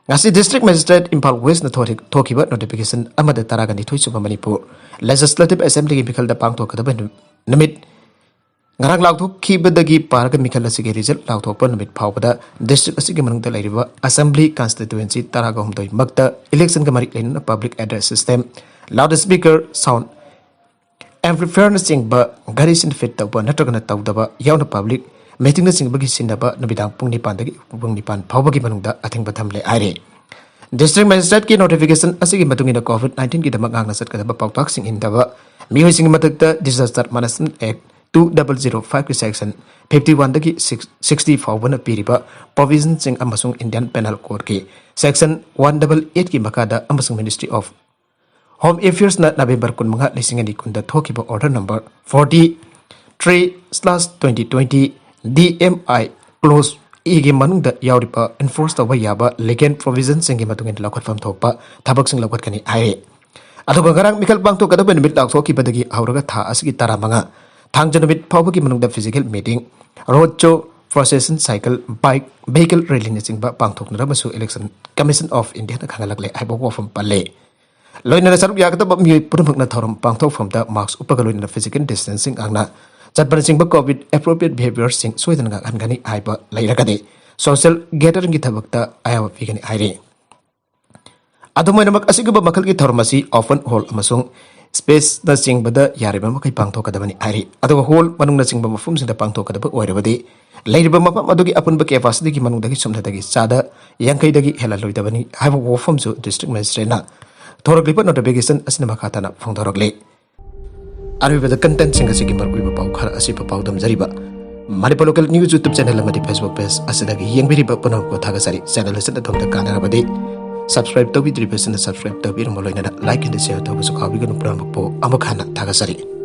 ꯉꯁꯤ ꯗꯤꯁꯇ꯭ꯔꯤꯛ ꯃꯦꯖꯤꯁꯇ꯭ꯔꯦꯠ ꯏꯝꯐꯥꯜ ꯋꯦꯁꯅ ꯊꯣꯛꯈꯤ-, ꯊꯣꯛꯈꯤꯕ ꯅꯣꯇꯤꯐꯤꯀꯦꯁꯟ ꯑꯃꯗ ꯇꯔꯥꯒ ꯅꯤꯊꯣꯏ ꯁꯨꯕ ꯃꯅꯤꯄꯨꯔ ꯂꯦꯖꯤꯁꯂꯦꯇꯤꯚ ꯑꯦꯁꯦꯝꯕ꯭ꯂꯤꯒꯤ ꯃꯤꯈꯜꯗ ꯄꯥꯡꯊꯣꯛꯀꯗꯕ ꯅꯨ-, ꯅꯨꯃꯤꯠ ꯉꯔꯥꯡ ꯂꯥꯎꯊꯣꯛꯈꯤꯕꯗꯒꯤ ꯄꯥꯔꯒ ꯃꯤꯈꯜ ꯑꯁꯤꯒꯤ ꯔꯤꯖꯜ ꯂꯥꯎꯊꯣꯛꯄ ꯅꯨꯃꯤꯠ ꯐꯥꯎꯕꯗ ꯗꯤꯁꯇ꯭ꯔꯤꯛ ꯑꯁꯤꯒꯤ ꯃꯅꯨꯡꯗ ꯂꯩꯔꯤꯕ ꯑꯁꯦꯝꯕ꯭ꯂꯤ ꯀꯟꯁꯇꯤꯇ꯭ꯋꯦꯟꯁꯤ ꯇꯔꯥꯒ ꯍꯨꯝꯗꯣꯏꯃꯛꯇ ꯏꯂꯦꯛꯁꯟꯒ ꯃꯔꯤ ꯂꯩꯅꯅ ꯄꯕ꯭ꯂꯤꯛ ꯑꯦꯗ꯭ꯔꯦꯁ ꯁꯤꯁꯇꯦꯝ, ꯂꯥꯎꯗ ꯁ꯭ꯄꯤꯀꯔ, ꯁꯥꯎꯟꯗ ꯑꯦꯝꯄ꯭ꯂꯤꯐꯥꯌꯔꯅꯆꯤꯡꯕ ꯒꯥꯔꯤꯁꯤꯡ ꯐꯤꯠ ꯇꯧꯕ ꯅꯠꯇ꯭ꯔꯒꯅ ꯇꯧꯗꯕ ꯌꯥꯎꯅ ꯄꯕ꯭ꯂꯤꯛ ꯃꯤꯇꯤꯡꯅꯆꯤꯡꯕꯒꯤ ꯁꯤꯖꯤꯟꯅꯕ ꯅꯨꯃꯤꯗꯥꯡ ꯄꯨꯡ ꯅꯤꯄꯥꯟꯗꯒꯤ ꯄꯨꯡ ꯅꯤꯄꯥꯟ ꯐꯥꯎꯕꯒꯤ ꯃꯅꯨꯡꯗ ꯑꯊꯤꯡꯕ ꯊꯝꯂꯦ ꯍꯥꯏꯔꯤ꯫ ꯗꯤꯁꯇ꯭ꯔꯤꯛ ꯃꯦꯖꯤꯁꯇ꯭ꯔꯦꯠꯀꯤ ꯅꯣꯇꯤꯐꯤꯀꯦꯁꯟ ꯑꯁꯤꯒꯤ ꯃꯇꯨꯡ ꯏꯟꯅ ꯀꯣꯚꯤꯗ ꯅꯥꯏꯟꯇꯤꯟꯒꯤꯗꯃꯛ ꯉꯥꯛꯅ ꯆꯠꯀꯗꯕ ꯄꯥꯎꯇꯥꯛꯁꯤꯡ ꯏꯟꯗꯕ ꯃꯤꯑꯣꯏꯁꯤꯡꯒꯤ ꯃꯊꯛꯇ disaster management act two double zero ꯐꯥꯏꯚꯀꯤ ꯁꯦꯛꯁꯟ ꯐꯤꯐꯇꯤ ꯋꯥꯟꯗꯒꯤ ꯁꯤꯛꯁ ꯁꯤꯛꯁꯇꯤ ꯐꯥꯎꯕꯅ ꯄꯤꯔꯤꯕ ꯄ꯭ꯔꯣꯚꯤꯖꯟꯁꯤꯡ ꯑꯃꯁꯨꯡ ꯏꯟꯗꯤꯌꯟ ꯄꯦꯅꯦꯜ ꯀꯣꯗꯀꯤ ꯁꯦꯛꯁꯟ ꯋꯥꯟ ꯗꯕꯜ ꯑꯦꯠꯀꯤ ꯃꯈꯥꯗ ꯑꯃꯁꯨꯡ ꯃꯤꯅꯤꯁꯇ꯭ꯔꯤ ꯑꯣꯐ ꯍꯣꯝ ꯑꯦꯐꯤꯌꯔꯁꯅ ꯅꯕꯦꯝꯕꯔ ꯀꯨꯟꯃꯉꯥ, ꯂꯤꯁꯤꯡ ꯑꯅꯤ ꯀꯨꯟꯗ ꯊꯣꯛꯈꯤꯕ order number forty three slash twenty twenty D M I clause ꯏꯒꯤ ꯃꯅꯨꯡꯗ ꯌꯥꯎꯔꯤꯕ ꯑꯦꯟꯐꯣꯔꯁ ꯇꯧꯕ ꯌꯥꯕ ꯂꯤꯒꯦꯜ ꯄ꯭ꯔꯣꯚꯤꯖꯟꯁꯤꯡꯒꯤ ꯃꯇꯨꯡ ꯏꯟꯅ ꯂꯧꯈꯠꯐꯝ ꯊꯣꯛꯄ ꯊꯕꯛꯁꯤꯡ ꯂꯧꯈꯠꯀꯅꯤ ꯍꯥꯏꯔꯤ꯫ ꯑꯗꯨꯒ ꯉꯔꯥꯡ ꯃꯤꯈꯜ ꯄꯥꯡꯊꯣꯛꯀꯗꯕ ꯅꯨꯃꯤꯠ ꯂꯥꯎꯊꯣꯛꯈꯤꯕꯗꯒꯤ ꯍꯧꯔꯒ ꯊꯥ ꯑꯁꯤꯒꯤ ꯇꯔꯥꯃꯉꯥ ꯊꯥꯡꯖ ꯅꯨꯃꯤꯠ ꯐꯥꯎꯕꯒꯤ ꯃꯅꯨꯡꯗ physical meeting, road show, procession, cycle, bike, vehicle ꯔꯦꯂꯤꯅꯆꯤꯡꯕ ꯄꯥꯡꯊꯣꯛꯅꯔꯝꯕꯁꯨ ꯏꯂꯦꯛꯁꯟ ꯀꯃꯤꯁꯟ ꯑꯣꯐ ꯏꯟꯗꯤꯌꯥꯅ ꯈꯪꯍꯜꯂꯛꯂꯦ ꯍꯥꯏꯕ ꯋꯥꯐꯝ ꯄꯜꯂꯦ꯫ ꯂꯣꯏꯅꯅ ꯁꯔꯨꯛ ꯌꯥꯒꯗꯕ ꯃꯤꯑꯣꯏ ꯄꯨꯝꯅꯃꯛꯅ ꯊꯧꯔꯝ ꯄꯥꯡꯊꯣꯛꯐꯝꯗ ꯃꯥꯁꯛ ꯎꯞꯄꯒ ꯂꯣꯏꯅꯅ ꯐꯤꯖꯤꯀꯦꯜ ꯗꯤꯁꯇꯦꯟꯁꯤꯡ ꯉꯥꯛꯅ ꯆꯠꯄꯅꯆꯤꯡꯕ ꯀꯣꯚꯤꯗ ꯑꯦꯄ꯭ꯔꯣꯄ꯭ꯔꯤꯌꯦꯠ ꯕꯤꯍꯦꯕꯤꯌꯔꯁꯤꯡ ꯁꯣꯏꯗꯅ ꯉꯥꯛꯍꯟꯒꯅꯤ ꯍꯥꯏꯕ ꯂꯩꯔꯒꯗꯤ ꯁꯣꯁꯤꯌꯦꯜ ꯒꯦꯗꯔꯤꯡꯒꯤ ꯊꯕꯛꯇ ꯑꯌꯥꯕ ꯄꯤꯒꯅꯤ ꯍꯥꯏꯔꯤ꯫ ꯑꯗꯨꯝ ꯑꯣꯏꯅꯃꯛ, ꯑꯁꯤꯒꯨꯝꯕ ꯃꯈꯜꯒꯤ ꯊꯧꯔꯝ ꯑꯁꯤ ꯑꯣꯄꯟ ꯍꯣꯜ ꯑꯃꯁꯨꯡ ꯁ꯭ꯄꯦꯁꯅꯆꯤꯡꯕꯗ ꯌꯥꯔꯤꯕ ꯃꯈꯩ ꯄꯥꯡꯊꯣꯛꯀꯗꯕꯅꯤ ꯍꯥꯏꯔꯤ꯫ ꯑꯗꯨꯒ ꯍꯣꯜ ꯃꯅꯨꯡꯅꯆꯤꯡꯕ ꯃꯐꯝꯁꯤꯡꯗ ꯄꯥꯡꯊꯣꯛꯀꯗꯕ ꯑꯣꯏꯔꯕꯗꯤ ꯂꯩꯔꯤꯕ ꯃꯐꯝ ꯑꯗꯨꯒꯤ ꯑꯄꯨꯟꯕ ꯀꯦꯄꯥꯁꯤꯇꯤꯒꯤ ꯃꯅꯨꯡꯗꯒꯤ ꯁꯨꯞꯅꯗꯒꯤ ꯆꯥꯗ ꯌꯥꯡꯈꯩꯗꯒꯤ ꯍꯦꯜꯍꯜꯂꯣꯏꯗꯕꯅꯤ ꯍꯥꯏꯕ ꯋꯥꯐꯝꯁꯨ ꯗꯤꯁꯇ꯭ꯔꯤꯛ ꯃꯦꯖꯤꯁꯇ꯭ꯔꯦꯠꯅ ꯊꯣꯔꯛꯂꯤꯕ ꯅꯣꯇꯤꯐꯤꯀꯦꯁꯟ ꯑꯁꯤꯅ ꯃꯈꯥ ꯇꯥꯅ ꯐꯣꯡꯗꯣꯔꯛꯂꯤ꯫ ꯑꯔꯣꯏꯕꯗ ꯀꯟꯇꯦꯟꯠꯁꯤꯡ ꯑꯁꯤꯒꯤ ꯃꯔꯨꯑꯣꯏꯕ ꯄꯥꯎ ꯈꯔ ꯑꯁꯤꯕꯨ ꯄꯥꯎꯗꯝꯖꯔꯤꯕ ꯃꯅꯤꯄꯨꯔ ꯂꯣꯀꯦꯜ ꯅ꯭ꯌꯨꯁ ꯌꯨꯇ꯭ꯌꯨꯕ ꯆꯦꯅꯦꯜ ꯑꯃꯗꯤ ꯐꯦꯁꯕꯨꯛ ꯄꯦꯖ ꯑꯁꯤꯗꯒꯤ ꯌꯦꯡꯕꯤꯔꯤꯕ ꯄꯨꯝꯅꯃꯛꯄꯨ ꯊꯥꯒꯠꯆꯔꯤ꯫ ꯆꯦꯅꯦꯜ ꯑꯁꯤꯅ ꯑꯗꯣꯝꯗ ꯀꯥꯟꯅꯔꯕꯗꯤ ꯁꯕꯁꯀ꯭ꯔꯥꯏꯕ ꯇꯧꯕꯤꯗ꯭ꯔꯤꯕꯁꯤꯡꯅ ꯁꯕꯁꯀ꯭ꯔꯥꯏꯕ ꯇꯧꯕꯤꯔꯝꯃꯨ, ꯂꯣꯏꯅꯅ ꯂꯥꯏꯛ ꯑꯃꯗꯤ ꯁꯤꯌꯔ ꯇꯧꯕꯁꯨ ꯀꯥꯎꯕꯤꯒꯅꯨ꯫ ꯄꯨꯝꯅꯃꯛꯄꯨ ꯑꯃꯨꯛ ꯍꯟꯅ ꯊꯥꯒꯠꯆꯔꯤ꯫